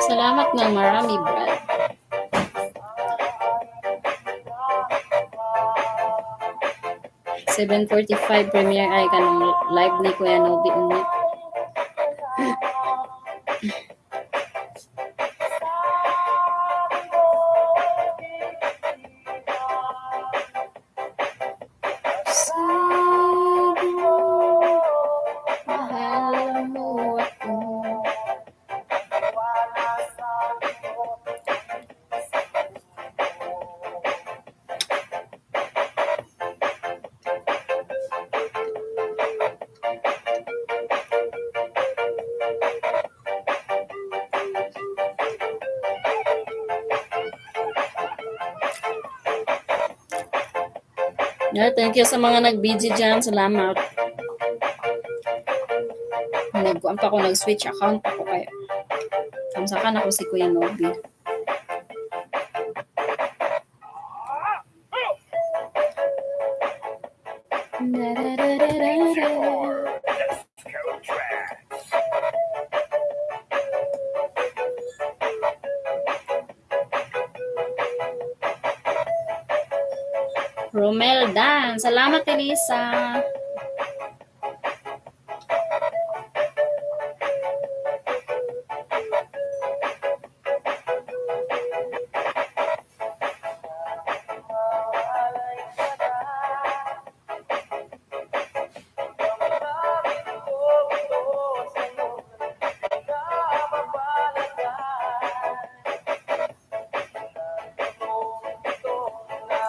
Salamat ng marami, Brad. 7:45 premiere ay kanong live ni Kuya Nobi unya. Sabi mo, mahal mo ako. Yeah, thank you sa mga nag-BG dyan. Salamat. Nagkuan pa ako, nag-switch account pa ko kaya. Kamsakan ako si Kuya Nobi. Da-da-da-da-da-da. Disco Trash. Romel Dan. Salamat, Elisa.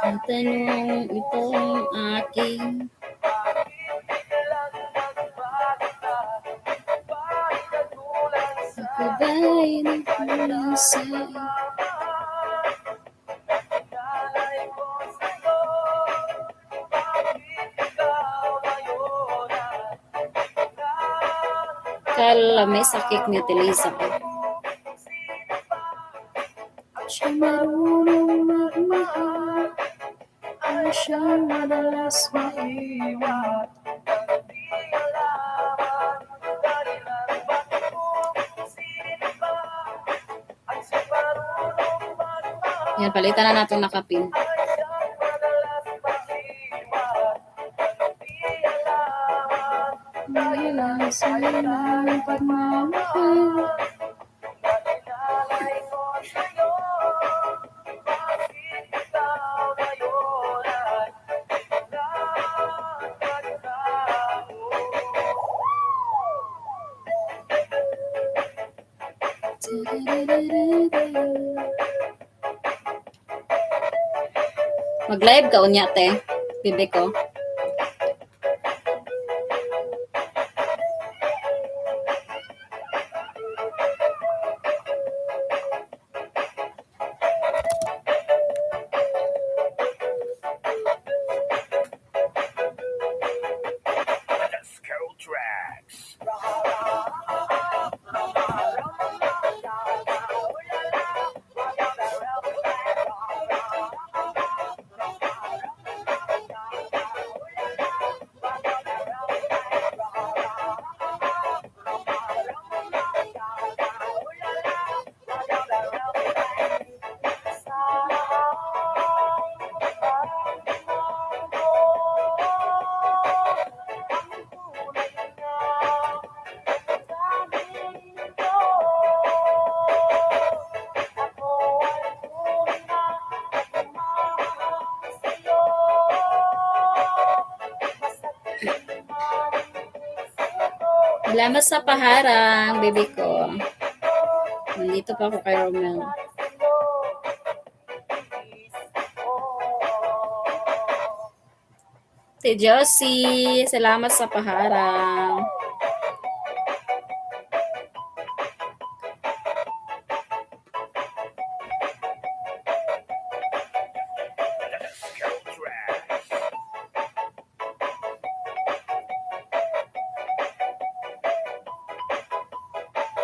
Ang tanong itong aking Ako ba'y nagkulang sa iyo? Inalay ko sa'yo, bakit ikaw ngayon ay Kalami sa cake ni Ate Liza. Siya marunong magmahal, ay siyang madalas maiwan nang di alaman dahilan bakit kung sino ba ang siyang marunong magmahal Yan, palitan na natin nakapin. ay siyang madalas maiwan nang di alaman Dahilan sa iyong pagmamahal. na inalay ko sa'yo, bakit ikaw ngayon ay nagtago? Mag-live ka unya, te. Bebe ko. Disco Tracks. Salamat sa paharang, bebe ko. Nandito pa ako kay Romel. Te Josie, salamat sa paharang. Disco Tracks.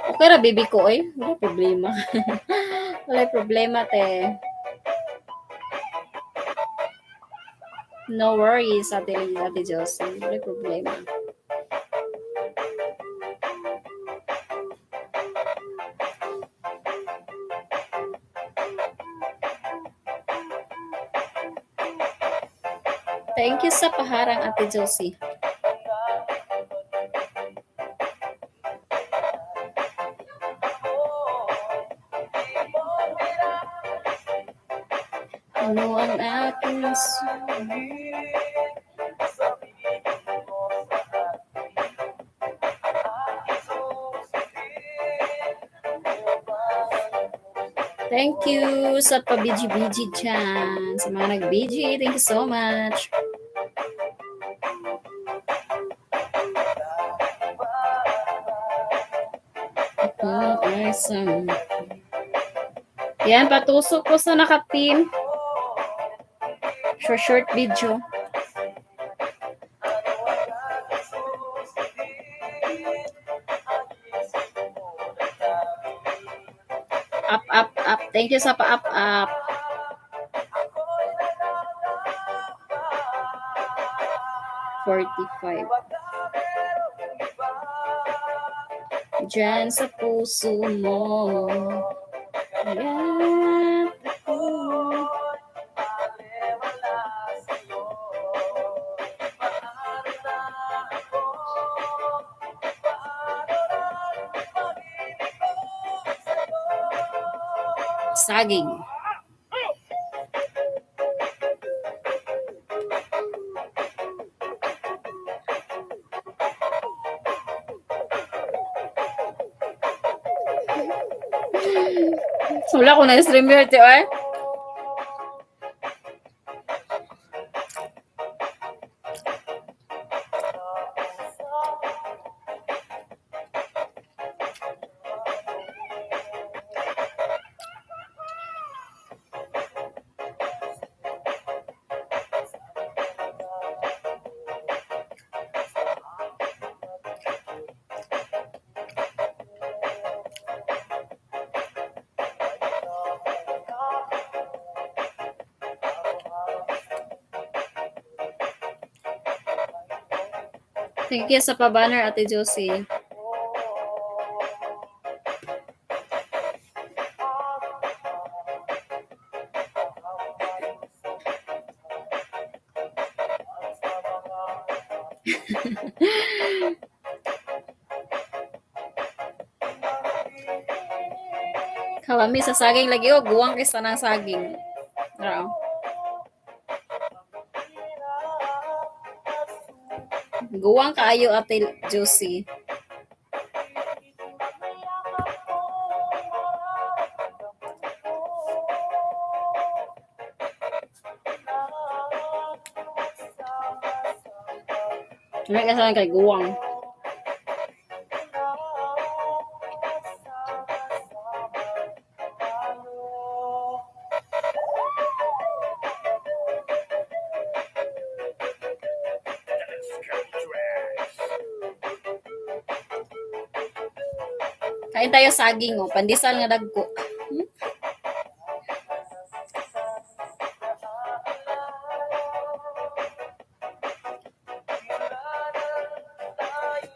Okay ra, baby ko, eh. Wala problema. Wala problema, te. No worries, Ate Liza, Ate Josie. Wala problema. Thank you sa paharang, Ate Josie. Ano ang aking Thank you sa pa-BG-BG dyan. Sa mga nag-BG, thank you so much. Ako ay Yan, patusok ko sa nakapin. For short video. Up, up, up. Thank you sa pa-up, up. 45. Diyan sa puso mo. Yan ako. Saging. Wala ko na stream yun, ti ay. Thank you sa pa-banner, Ate Josie. Kalami sa saging lagi oh, guwang kaysa ng saging. Ra, oh. Guwang kaayo, Ate Josie. Wala ka sa kay guwang. Kain tayo saging oh, pandesal nga dagko.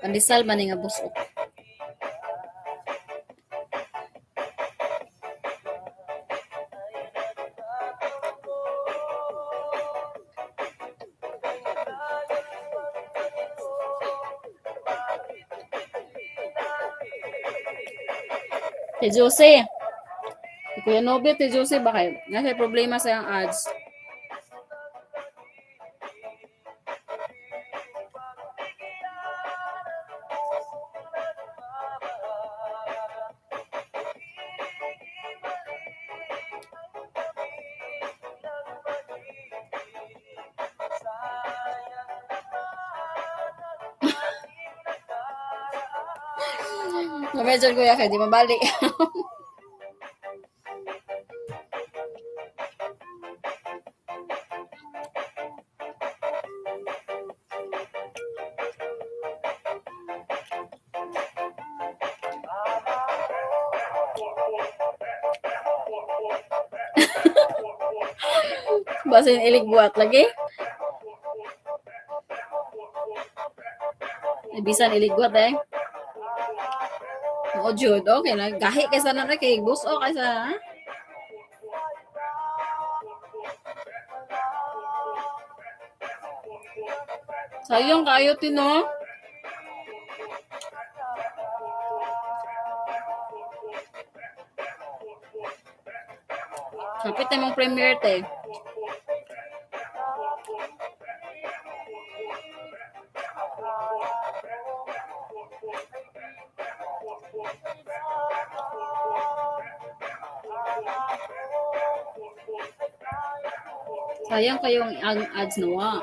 Pandesal man ni nga busok. Te Jose. Si Kuya Nobi, Te Jose ba kayo? Nasa problema sa iyang ads. Medyo kuya kay di mabali. Basin iligbuat lagi. Bisan iligwat eh. Oo, Jude. Okay na. Gahi kaysa na kay buso kaysa ha? Sayang kayo tino. Kapit na mong premiere te. Sayang kayong ang ads nawa.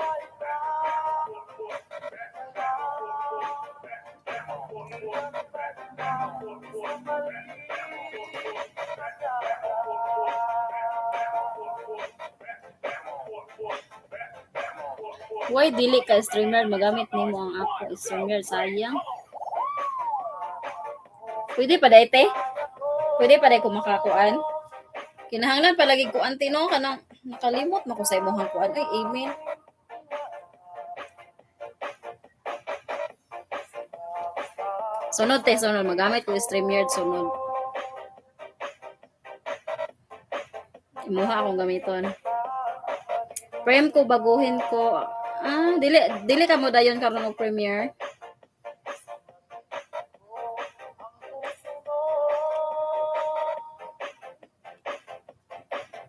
Why dili ka streamer magamit nimo ang app ko streamer sayang. Pwede pa dai te? Pwede pa dai ko makakuan? Kinahanglan palagi kuan te no kanang nakalimot na ko sa imong kuan ay email. Sunod te, sunod magamit ko StreamYard sunod. Imuha akong gamiton. Prem ko baguhin ko. Ah, dili dili ka mo dayon karon og Premiere.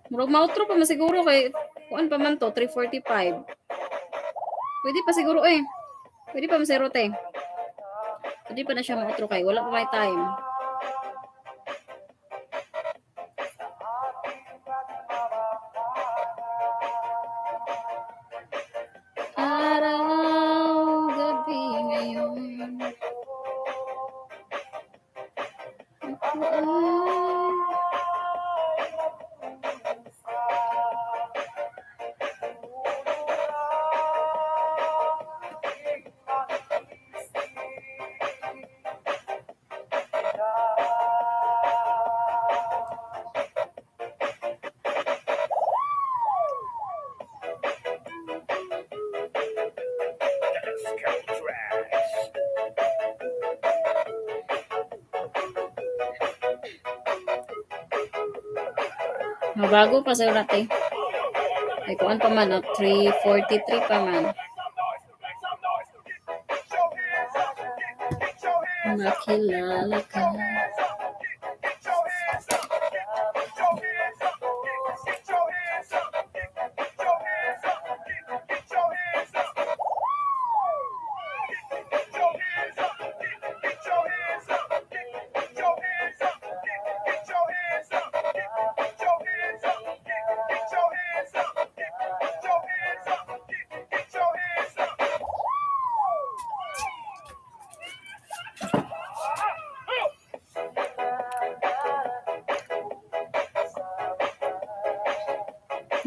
Murag mautro pa man siguro kay kuan pa man to 3:45. Pwede pa siguro eh. Pwede pa man siguro te. Pwede pa na siya mautro kay wala pa may time. Araw, gabi ngayon. Ako ay Let's go trash. Mabago pa sa te. Ay kuan pa man, oh, 3:43 pa man. Makilala ka.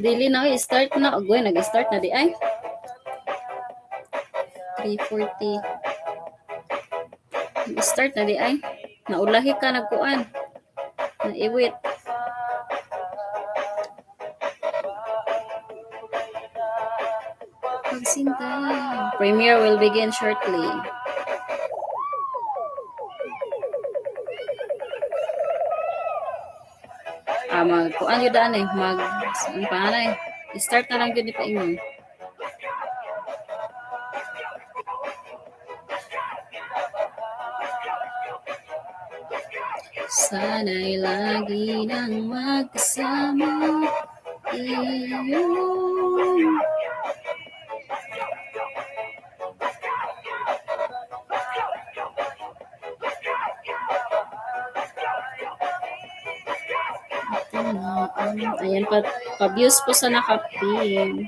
Dili na, oy, start na. Agoy, nag-start na di ay. 3:40. Nag-start na di ay. Naulahi ka nagkuan. Naiwit. Pagsinta. Premiere will begin shortly. Ah, mag kuan yun daan eh. Mag, ano pa na eh. Start na lang yun di pa ingon. Sana'y lagi nang magkasama iyong. Ito na, ayan pa, pa-views po sa nakapin.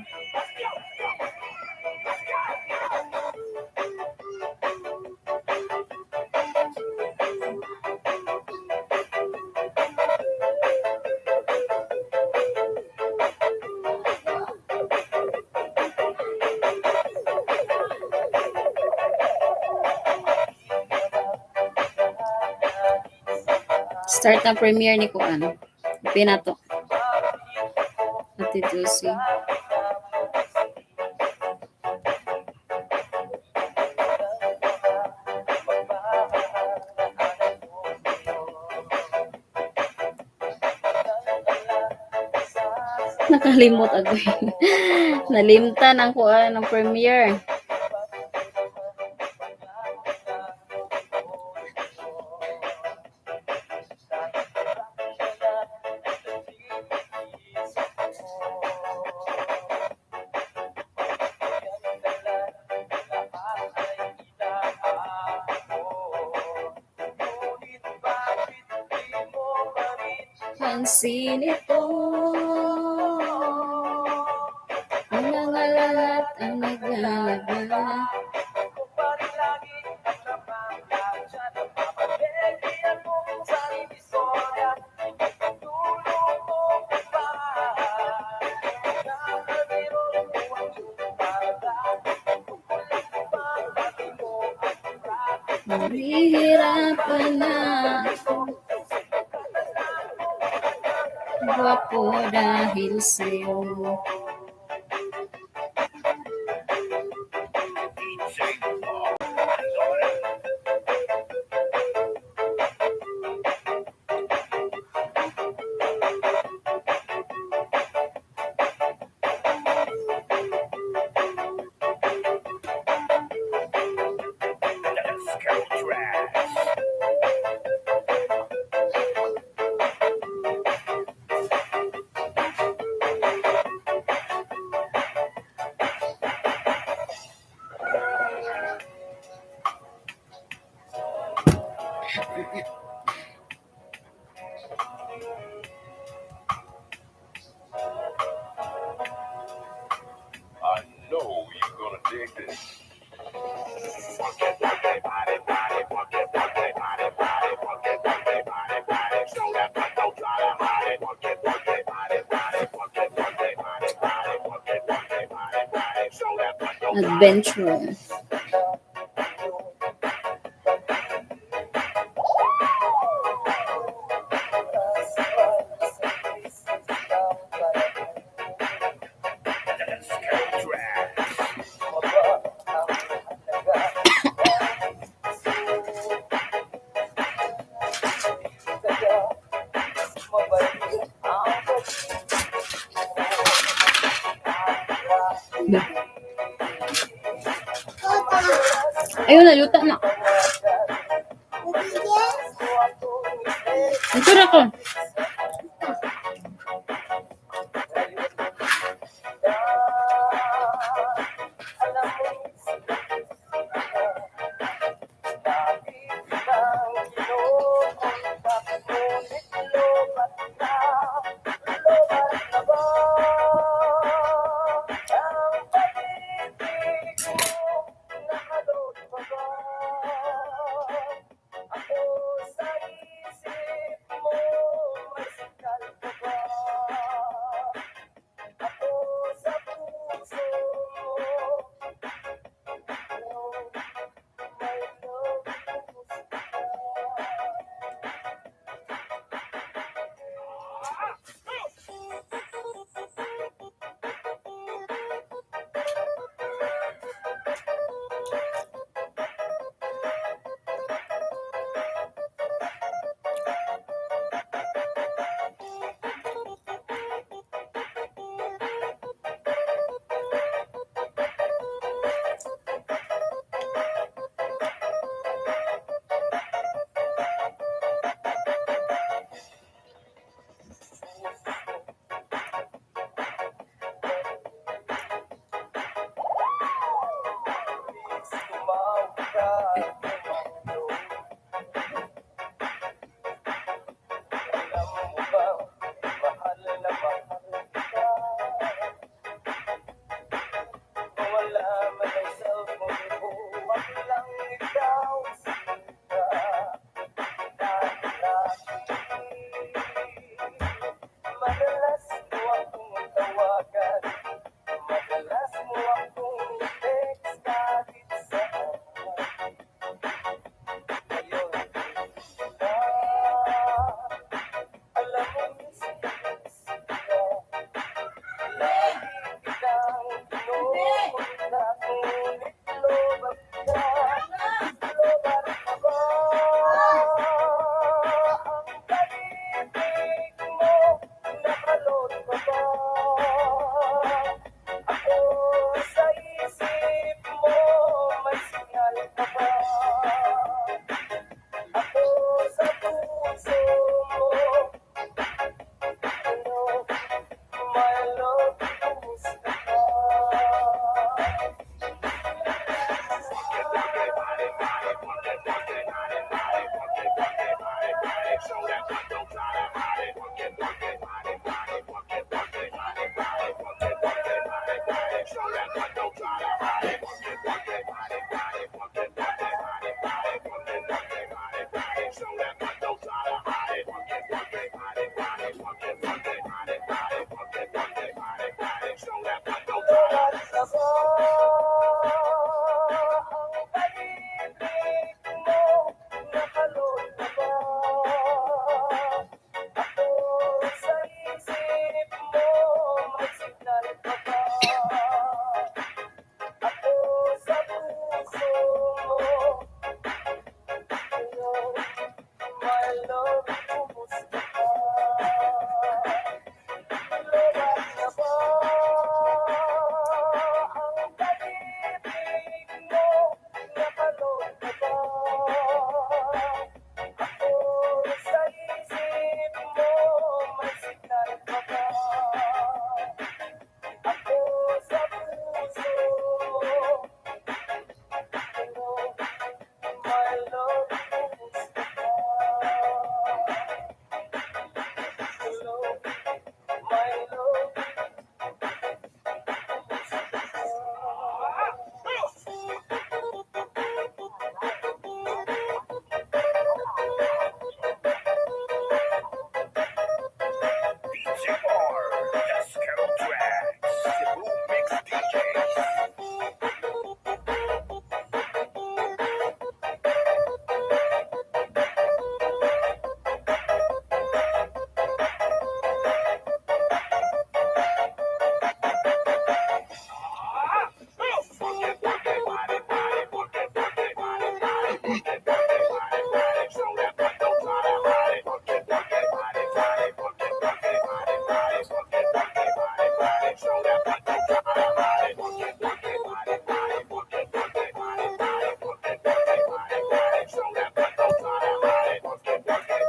Start na premiere ni Kuan. Pinato. Ate Josie. Nakalimot ako. Nalimtan ang kuan ng premiere. Pansin ito. Ang mga lahat ang naglalaba. Nahihirapan na ako. Gwapo dahil sa'yo. Let's go trash. I know you're gonna dig this. Adventure. Let's go trash. Ba. Ayun na, yuta na. Ito na ko. Ako sa isip mo.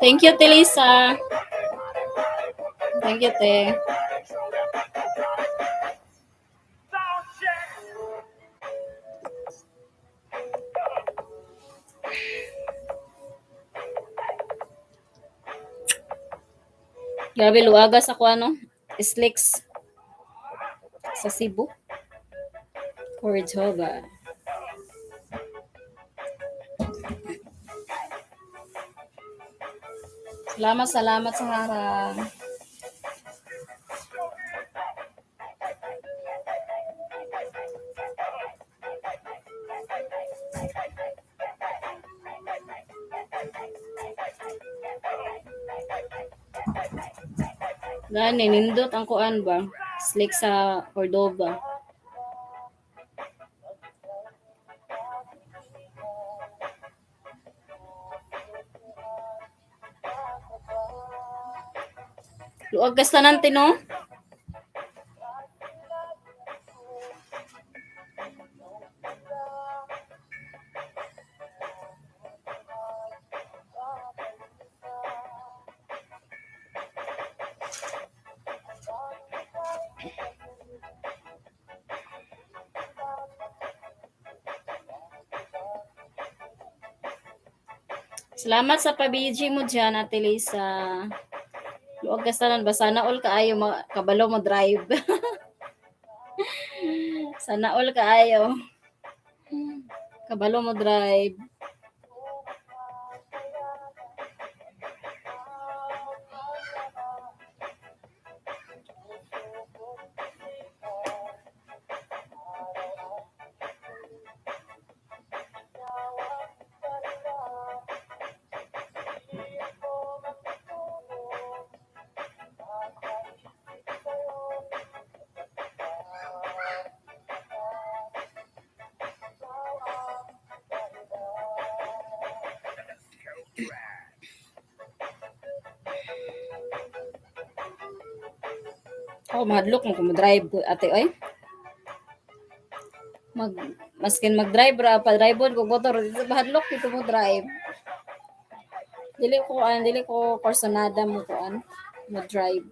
Thank you, Telisa. Thank you, te. Sound check. Grabe, luaga sa kuan, no? Slicks. Sa Cebu. Cordova. Salamat, salamat sa harang. Gani, nindot ang kuan ba? Slick sa Cordova. Luag ka sa nanti, no? Salamat sa pabiji mo dyan, Ate Lisa. Luag ka sa ba? Sana all kaayo kabalo mo drive. Sana all kaayo. Kabalo mo drive. Ako, mahadlok mo kung mo-drive, ate, oy. Mag, maskin mag-drive ra, pa-drive on kog motor, dito mahadlok dito mo drive. Dili ko korsonada mo kuan, mo drive.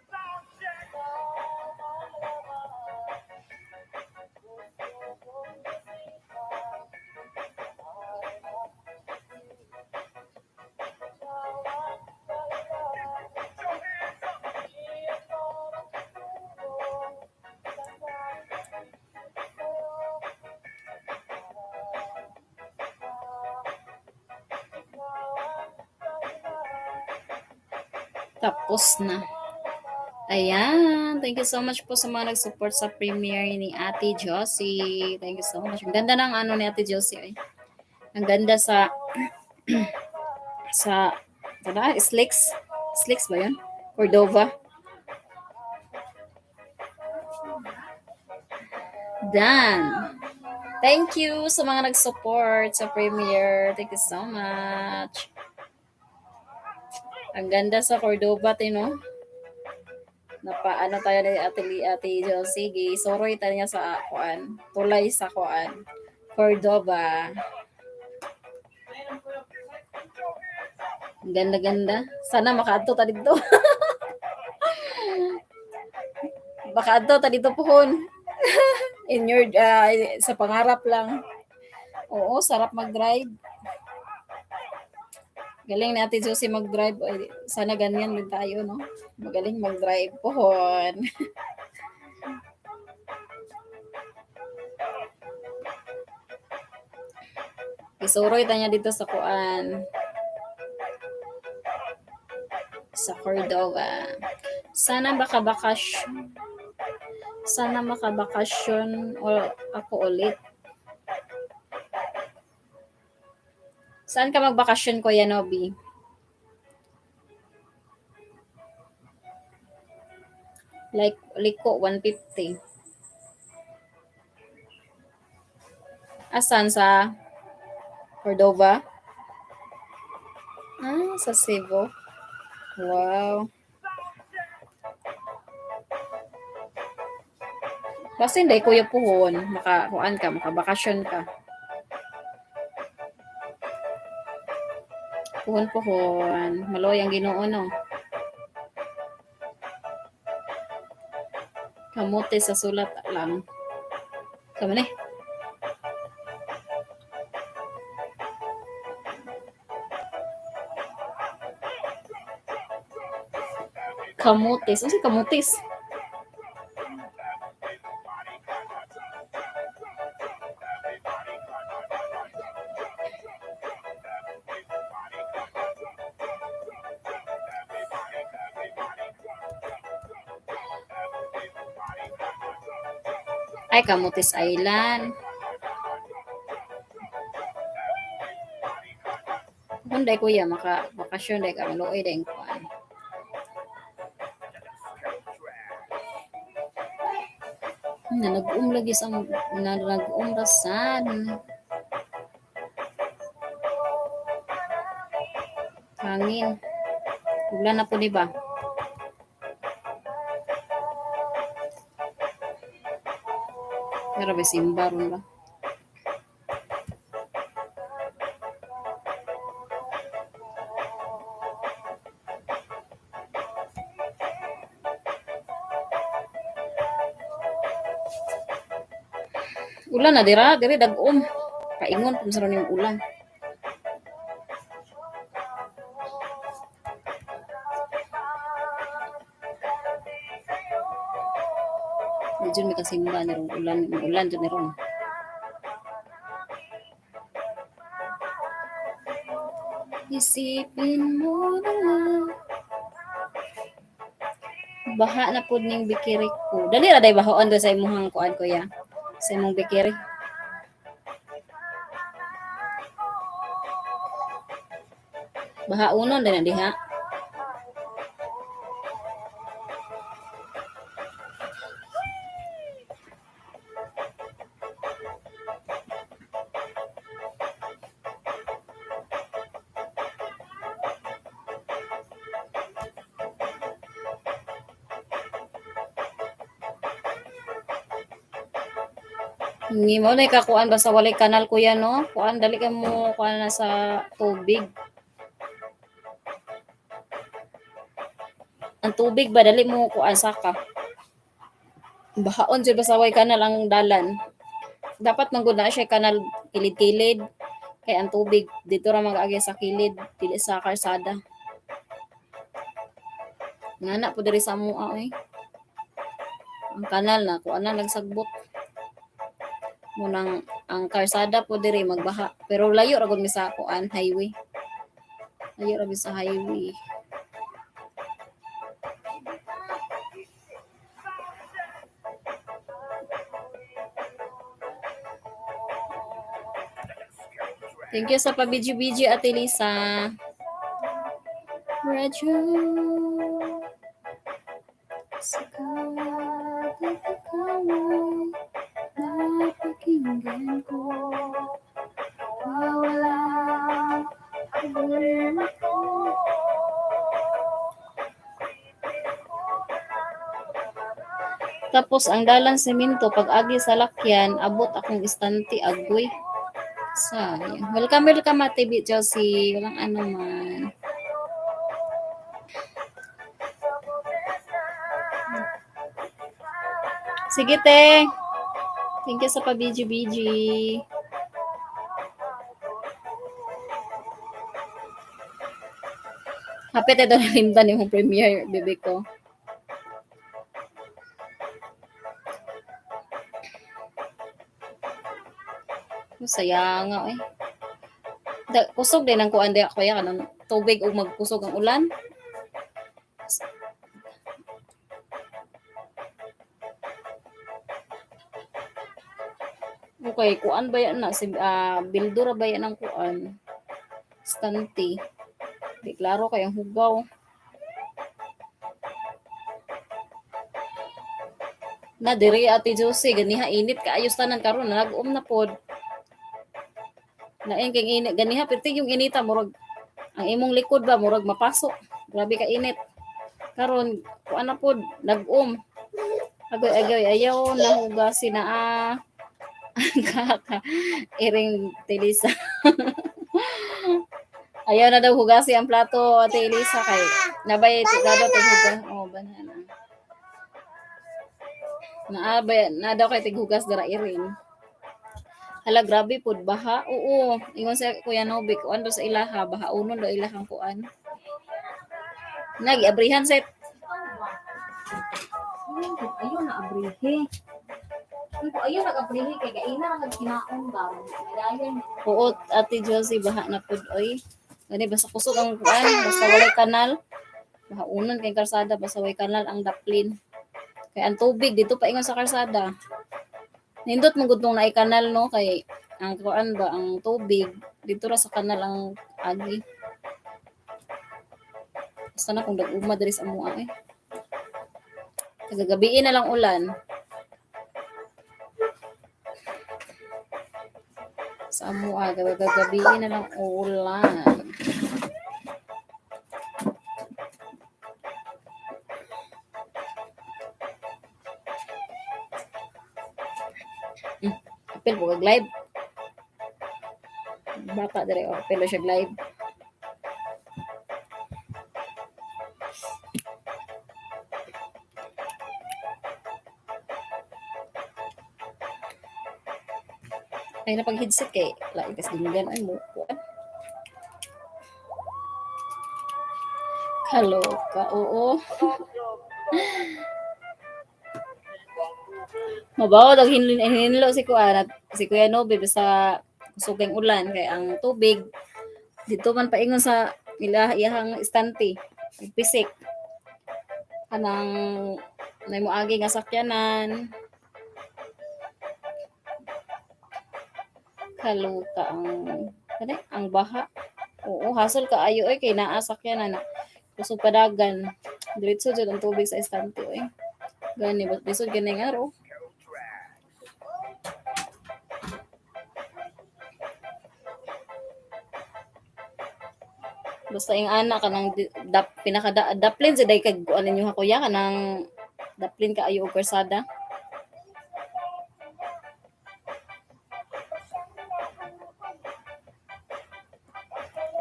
Sound check. Tapos na. Ayan. Thank you so much po sa mga nag-support sa premiere ni Ate Josie. Thank you so much. Ang ganda ng ano ni Ate Josie ay. Ang ganda sa sa ano, Slicks. Slicks ba 'yun? Cordova. Done. Thank you sa mga nag-support sa premiere. Thank you so much. Ang ganda sa Cordova, tino. Napaano tayo ni Ate, Ate Josie. Gisuroy tayo niya sa kuan. Tulay sa kuan. Cordova. Ang ganda-ganda. Sana makaadto ta dito. Makaadto ta dito pohon. In your sa pangarap lang. Oo, sarap mag-drive. Galing ni Ate Josie mag-drive. Ay, sana ganyan din tayo, no? Magaling mag-drive pohon. Isuroy tanya dito sa kuan. Sa Cordova. Sana baka bakasyon. Sana makabakasyon o ako ulit. Saan ka magbakasyon, Kuya Nobi? Like, liko, 150. Asan sa Cordova? Ah, sa Cebu. Wow. Basta hindi, Kuya Puhon. Makakuan ka, makabakasyon ka. Puhon, puhon. Maloy ang Ginoo, no? Kamote sa sulat lang. Sama ni. Kamutis. Ano si kamutis? Ay, Camotes Island. Kung day kuya, maka bakasyon day ka, maluoy day ang kuan. Nanag-um lagi sa nanag-um rasan. Hangin. Ulan na po, di ba? Pero ba simba ron ba? Ulan na dira, diri dag-om. Paingon kung sa ron yung ulan. Medyo may kasimba ni ron ulan, ulan dyan ni ron. Isipin mo na lang. Baha na pud ning bikiri ko. Dali ra day bahoon do sa imong kuan kuya. Sa imong bikiri. Baha unon din na diha. Hindi mo na ikakuan basta walay kanal kuya no. Kuan dali ka mo kuan na sa tubig. Ang tubig ba dali mo kuan saka. Bahaon jud basta way kanal ang dalan. Dapat man gud na siya kanal kilid-kilid kay ang tubig dito ra mag-agi sa kilid dili sa kalsada. Ngana po diri sa amoa oy. Ang kanal na kuan na nagsagbot. Munang ang kalsada po diri magbaha pero layo ra gud mi sa kuan highway. Layo ra mi sa highway. Thank you sa pa-BG-BG, Ate Lisa. Radyo. Sa kaway napakinggan. Pakinggan ko. Nawawala ang problema ko. Tapos ang dalan semento pag agi sa lakyan, abot akong istante agoy. Sayang. Welcome, welcome, Ate B. Josie. Walang ano man. Sige, te. Thank you sa pa-BG-BG. Happy tayo doon nalimtan yung premiere, bebe ko. Masaya nga eh. Da, kusog din ang kuan diya kuya kanang tubig ug magkusog ang ulan. Okay, kuan ba yan na si bildura ba yan ang kuan? Stante. Di klaro kay ang hugaw. Na diri Ate Josie ganiha init kaayos tanan karon nag-um na pod. Lain kay init ganiha perti yung inita murag ang imong likod ba murag mapasok. Grabe ka init. Karon kuan na pod nag-um. Agoy agoy ayaw na hugasi na ah. Kaka iring Telisa. Ayaw na daw hugasi ang plato, Ate Elisa, kay nabay tigado tighugas. Oh, banana. Naabay na daw kay tighugas dara iring. Hala grabe pud baha. Oo, ingon sa Kuya Nobi kuan do sa ilaha, baha unon do ilahang kuan. Nagiabrihan set. Ayun na abrihe. Ayun nag-abrihe kay gaina ra kag kinaon ba. Nagayan. Oo, Ate Josie, baha na pud oy. Gani basta kusog ang kuan, basta walay kanal. Baha unon kay karsada, basta walay kanal ang daplin. Kay ang tubig dito pa ingon sa karsada. Nindot mo gud tong naay kanal no kay ang kuan ba ang tubig dito ra sa kanal ang agi. Basta na kung dag-uma diri sa amoa eh. Kagagabiin na lang ulan. Sa amoa gagabiin na lang ulan. Apil po kag live. Bata dire oh, apil siya live. Ay na pag headset kay lain kas dinggan ay mo kuan. Kaloka, oo. Mabaw daw hinlo, hinlo si kuan at si Kuya Nobi basta kusog ang ulan kay ang tubig dito man paingon sa ila iyahang istante pisik kanang nay moagi nga sakyanan. Kaloka ang kani ang baha. Oo, hasol kaayo oy kay naa sakyanan na kusog padagan. Diretso jud ang tubig sa istante oy. Gani ba lisod gani nga ro. Basta yung ana kanang dap pinaka daplin sa day kag kuan ninyo ha kuya kanang daplin kaayo og karsada.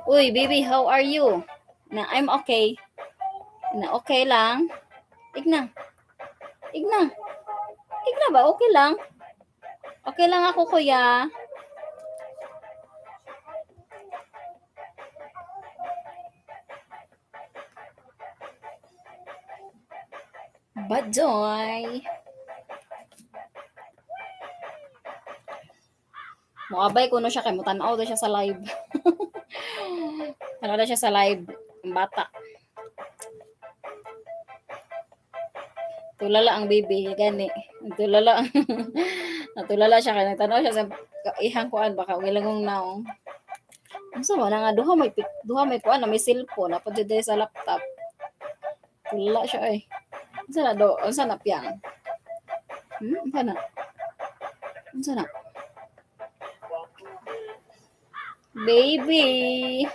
Uy, baby, how are you? Na I'm okay. Na okay lang. Igna. Igna. Igna ba? Okay lang. Okay lang ako, kuya. Bajoy. Moabay kuno siya kay mutan-aw daw siya sa live. Tanaw daw siya sa live ang bata. Tulala ang baby gani. Tulala. Natulala siya kay nagtanaw siya sa ihang kuan baka gilangong naong. Unsa man nga duha may kuan na may cellphone na pud sa laptop. Tulala siya eh. Unsa na do? Unsa na piyang? Unsa na? Unsa na? Baby.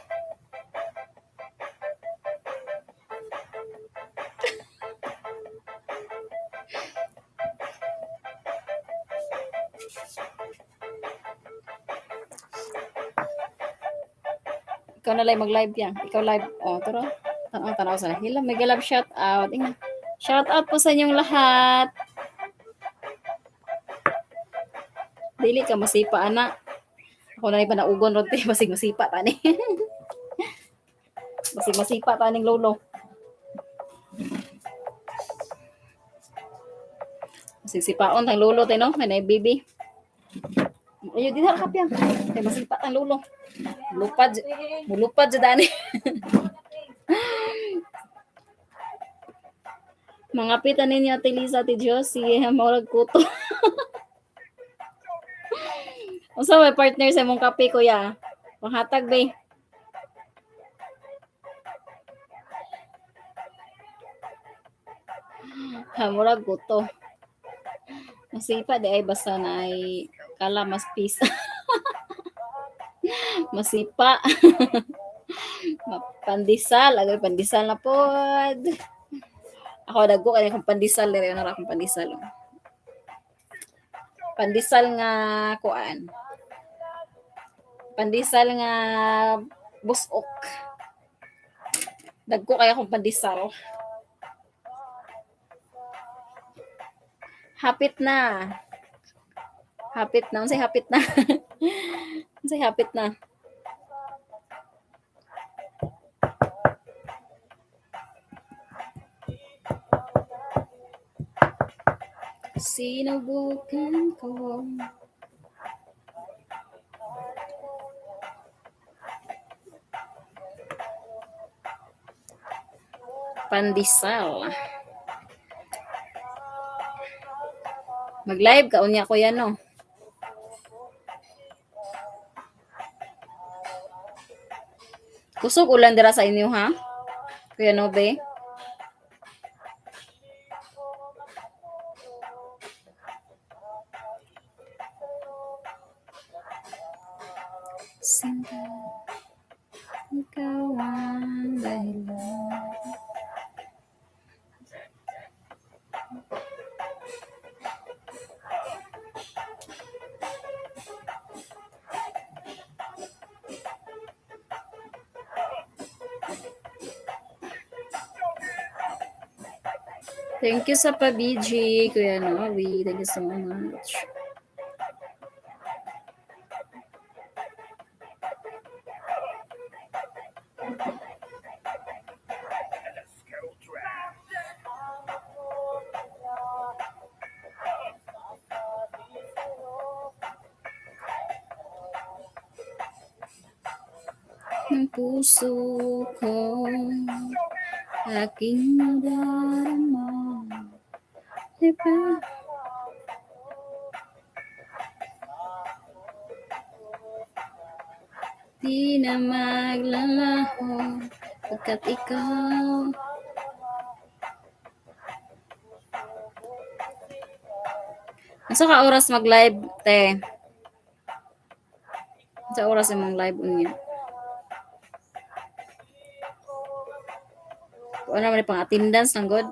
Ikaw na lang mag-live yan. Ikaw live. Oh, tara. Tanaw, tanaw sa Hello, mega love shout out. Inga. Shout out po sa inyong lahat. Dili ka masipa ana. Ako na rin panaugon ron te basig masipa tani. Basig masipa taning lolo. Basig sipaon tang lolo te no, kay na baby. Ayo di na kapyang. Kay masipa tang lolo. Lupad, mulupad jud ani. Mga pita ninyo, Ate Lisa, Ate Josie, maurag kuto. Unsa may partner sa imong kape, kuya? Panghatag be. Ha, murag kuto. Masipa di ay basta na ay kala mas pisa. Masipa. Pandisal, agay pandisal na pod. Ako dagko kay akong pandisal diri na ra akong pandisal. Pandisal nga kuan. Pandisal nga busok. Dagko kay akong pandisal. Hapit na. Hapit na. Unsay hapit na? Unsay hapit na? Sinubukan ko. Pandesal. Mag-live ka unya kuya no. Kusog ulan dira sa inyo ha? Kuya Nobe. Sinta, ikaw ang dahilan. Thank you sa pa-BG, Kuya Novi. Thank you so much. Ng puso ko, aking nadarama. Diba? Di na maglalaho pagkat ikaw. Unsa ka oras mag-live, te? Sa oras imong live unya? Kuan naman ni pang attendance lang god.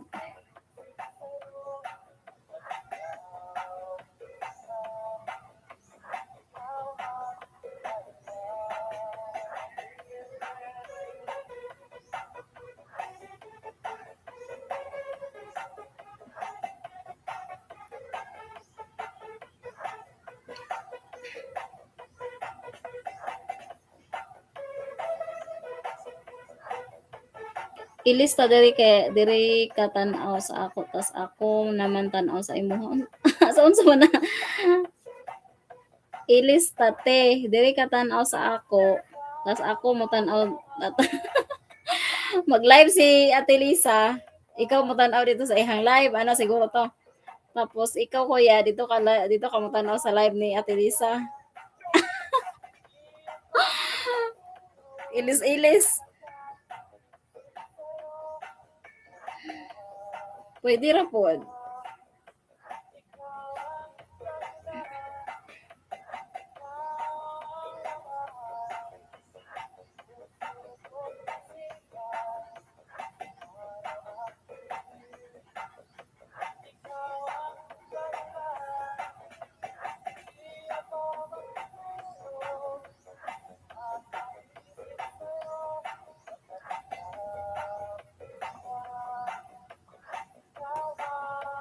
Ilista diri kay diri ka tan-aw sa ako tas ako naman tan-aw sa imuha. Sa unsa man na? Ilista te, diri ka tan-aw sa ako tas ako mo tan-aw mag-live si Ate Lisa, ikaw mo tan-aw dito sa ihang live, ano siguro to. Tapos ikaw kuya, dito ka mo tan-aw sa live ni Ate Lisa. Ilis ilis. Pwede ra pod.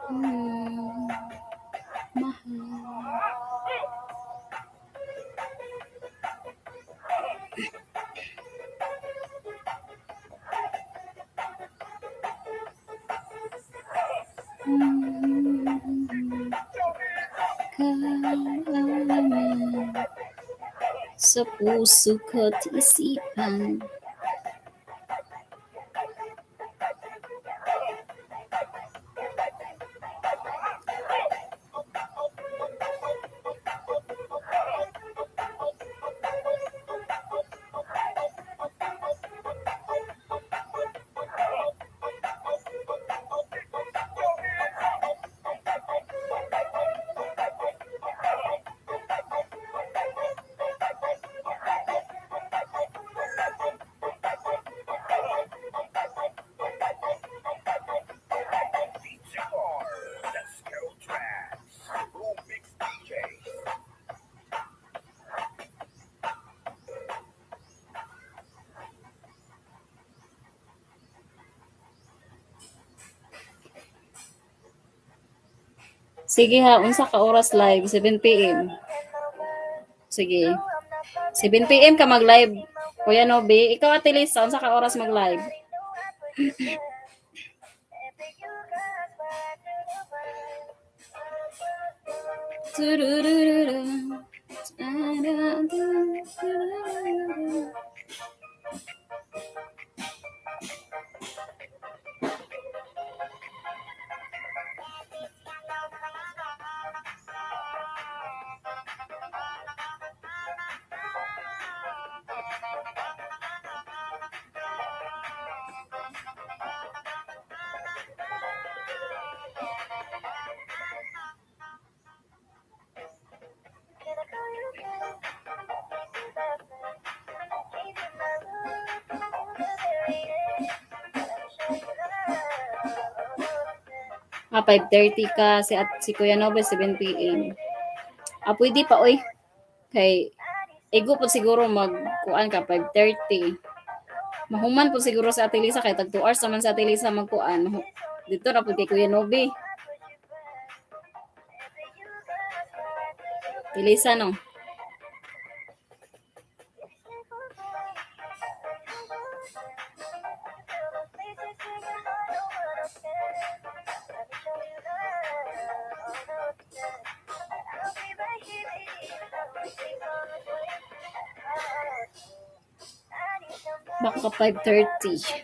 Mahal. Kaalaman sa puso ko't isipan. VTR, Let's Go Tracks, Room Mix DJs. Sige ha, unsa ka oras live? 7 p.m. Sige. 7 p.m. ka mag-live. Kuya Nobi, ikaw, Ate Lisa, unsa ka oras mag-live? Tururururu. Ah, 5:30 ka si at si Kuya Nobe 7 p.m. Ah, pwede pa oy. Kay igo po siguro mag kuan ka 5:30. Mahuman po siguro sa Ate Lisa kay tag 2 hours naman sa Ate Lisa magkuan. Dito na po kay Kuya Nobe. Ate Lisa, no. Baka 5:30.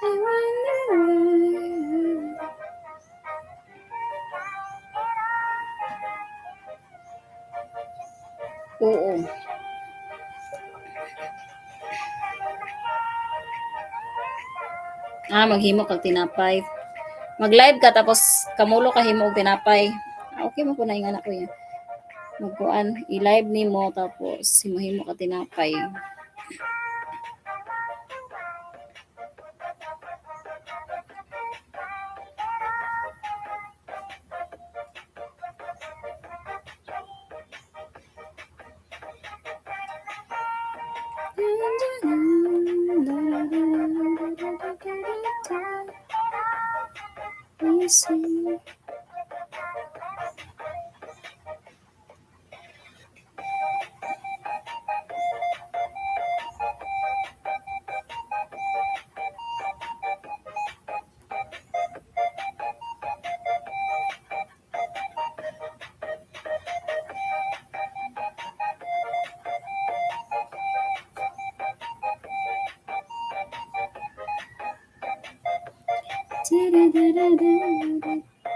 I wonder. Oo. Ah, maghimo kag tinapay. Mag-live ka tapos kamulo ka himo og tinapay. Ah, okay mo ko na yung anak ko yan. Magkuan, i-live nimo tapos himo-himo ka tinapay.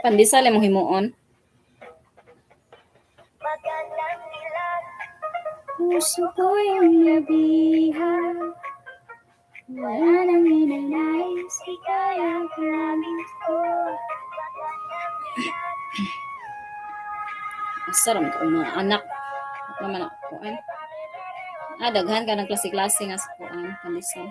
Pandesal imong himuon. Puso ko yung nabihag. Wala nang ninanais, kaya promise ko. Asa ra man mga anak. Wala man ako kuan. Ah, daghan ka ng klase-klase nga sa kuan, pandesal.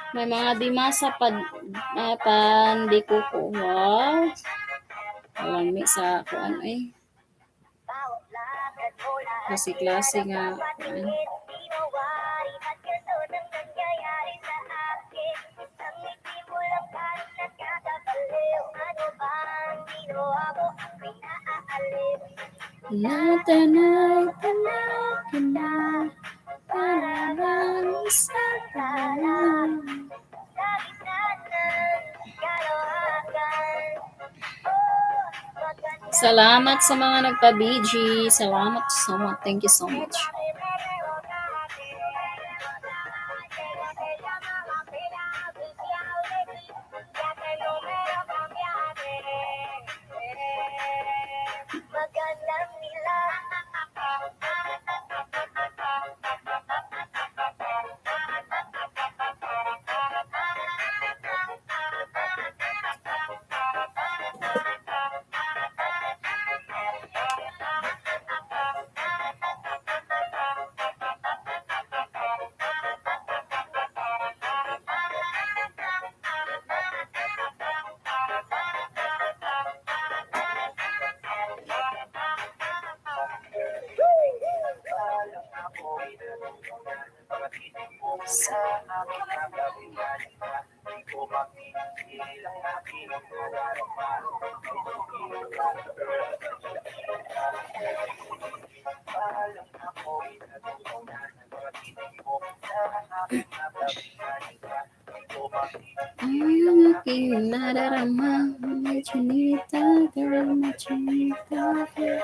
May mga dimasa pa, ah, pandikuko. Wow. Lami sa kuan ay. Klase-klase nga kuan. Natanay tanaw na para bang isang talang. Salamat sa mga nagpa-BG. Salamat so much. Thank you so much. Ang aking nadarama, may chinita, girl, may chinita, girl.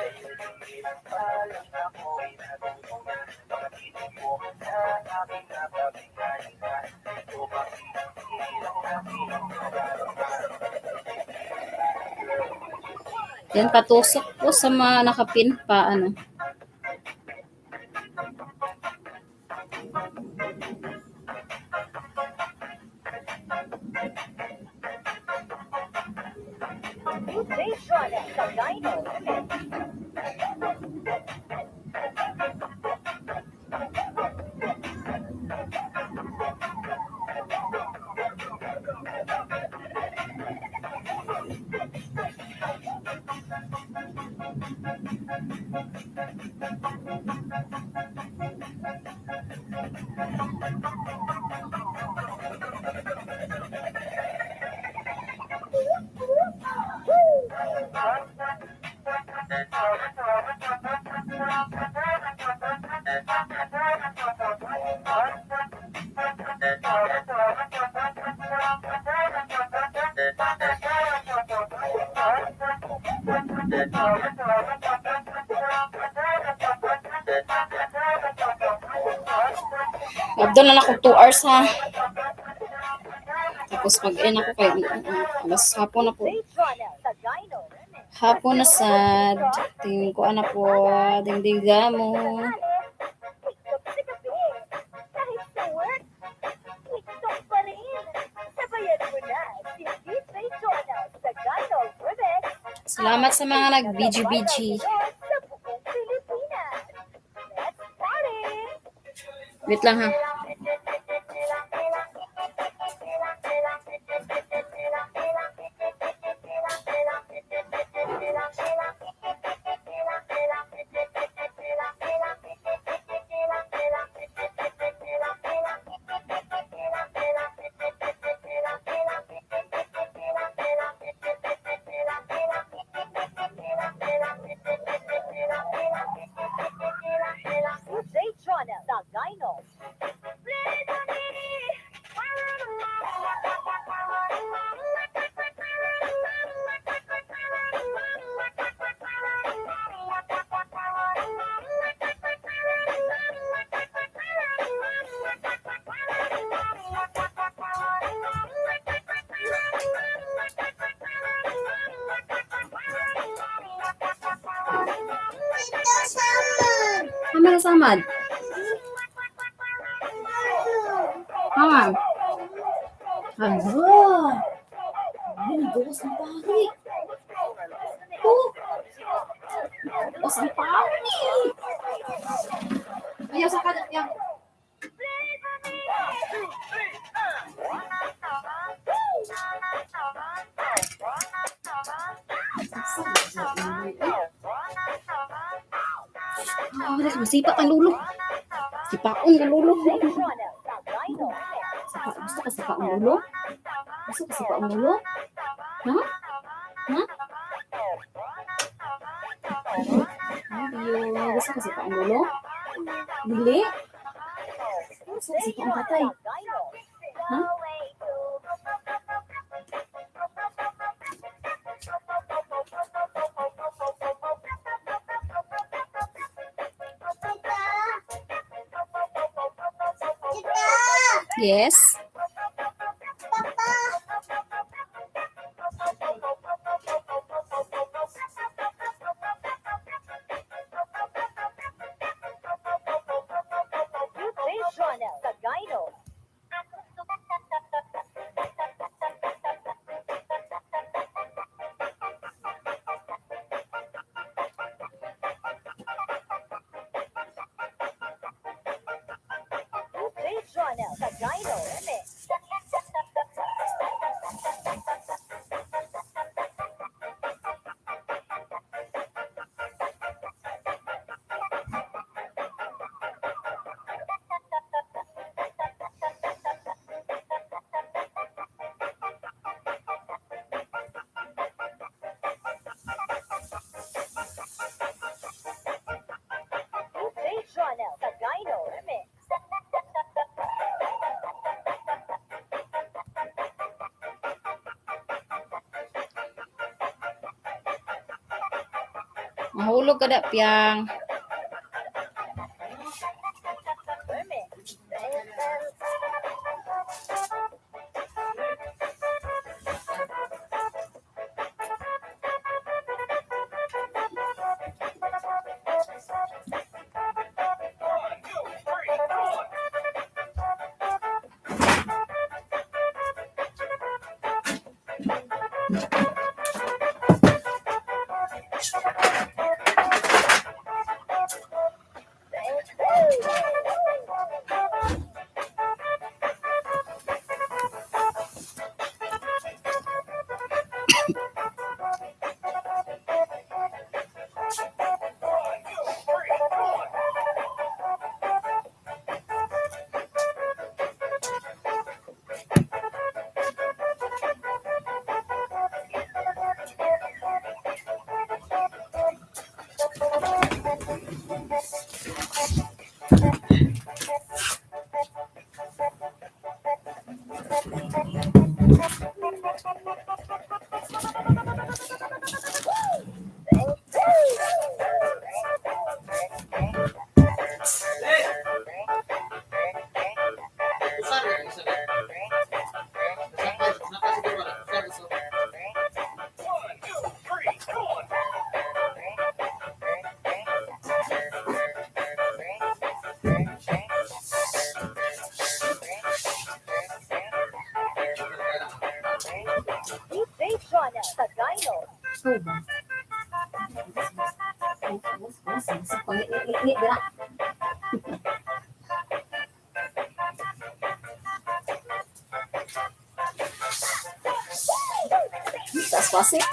Yan, patusok po sa mga nakapin pa, ano. Abdol na ako 2 hours ha. Tapos mag-end ako kay alas hapon na po. Hapon na sad. Tingin ko ana po. Dingding gamo. Salamat sa mga nag-BG-BG. Wait lang ha. Tama na samad. Tama. Hala. Ay, gawas ang pari. Oh. Gawas ang pari. Ayaw sa kanan. Yang. Ah, wala ka masipa ang lulo. Sipaon ang lulo. Sipa, gusto ka sipa ang lulo? Gusto ka sipa ang lulo? Ha? Ha? Ayo, gusto ka sipa ang lulo? Dili? Gusto ka sipa ang patay? Ha? Yes. Mahulog ka da, Piang. One, two, three, four. One, two, three, four. One, two, three, four. Ikaw ba? Pangit-ngit-ngit, Taas pasik.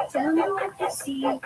Tell me what you see.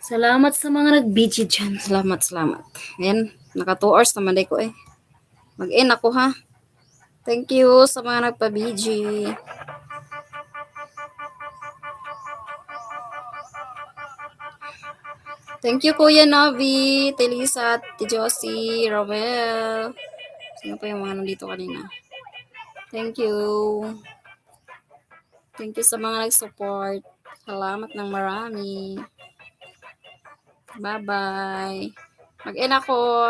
Salamat sa mga nag-BG dyan. Salamat, salamat. Ayan, naka 2 hours naman day ko eh. Mag-in ako ha. Thank you sa mga nagpa-BG. Thank you, Kuya Novi, Telisa, Ate Josie, Romel. Sino pa yung mga nandito kanina? Thank you. Thank you sa mga nag-support. Salamat ng marami. Bye-bye. Mag-in ako.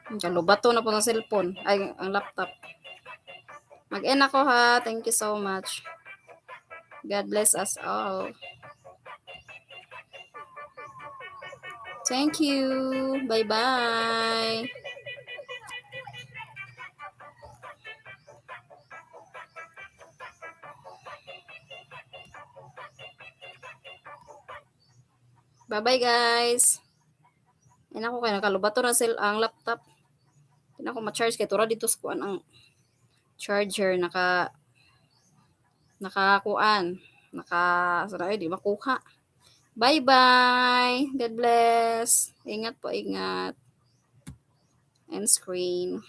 Ang Kalubato na po ng cellphone. Ay, ang laptop. Mag-in ako ha. Thank you so much. God bless us all. Thank you. Bye-bye. Bye-bye, guys. Ayun ako kay nakalubato na sel ang laptop. Di na ako ma-charge kay tura dito sa kuan ang charger naka kuan naka sa ay di makuha. Bye-bye. God bless. Ingat po, ingat. End screen.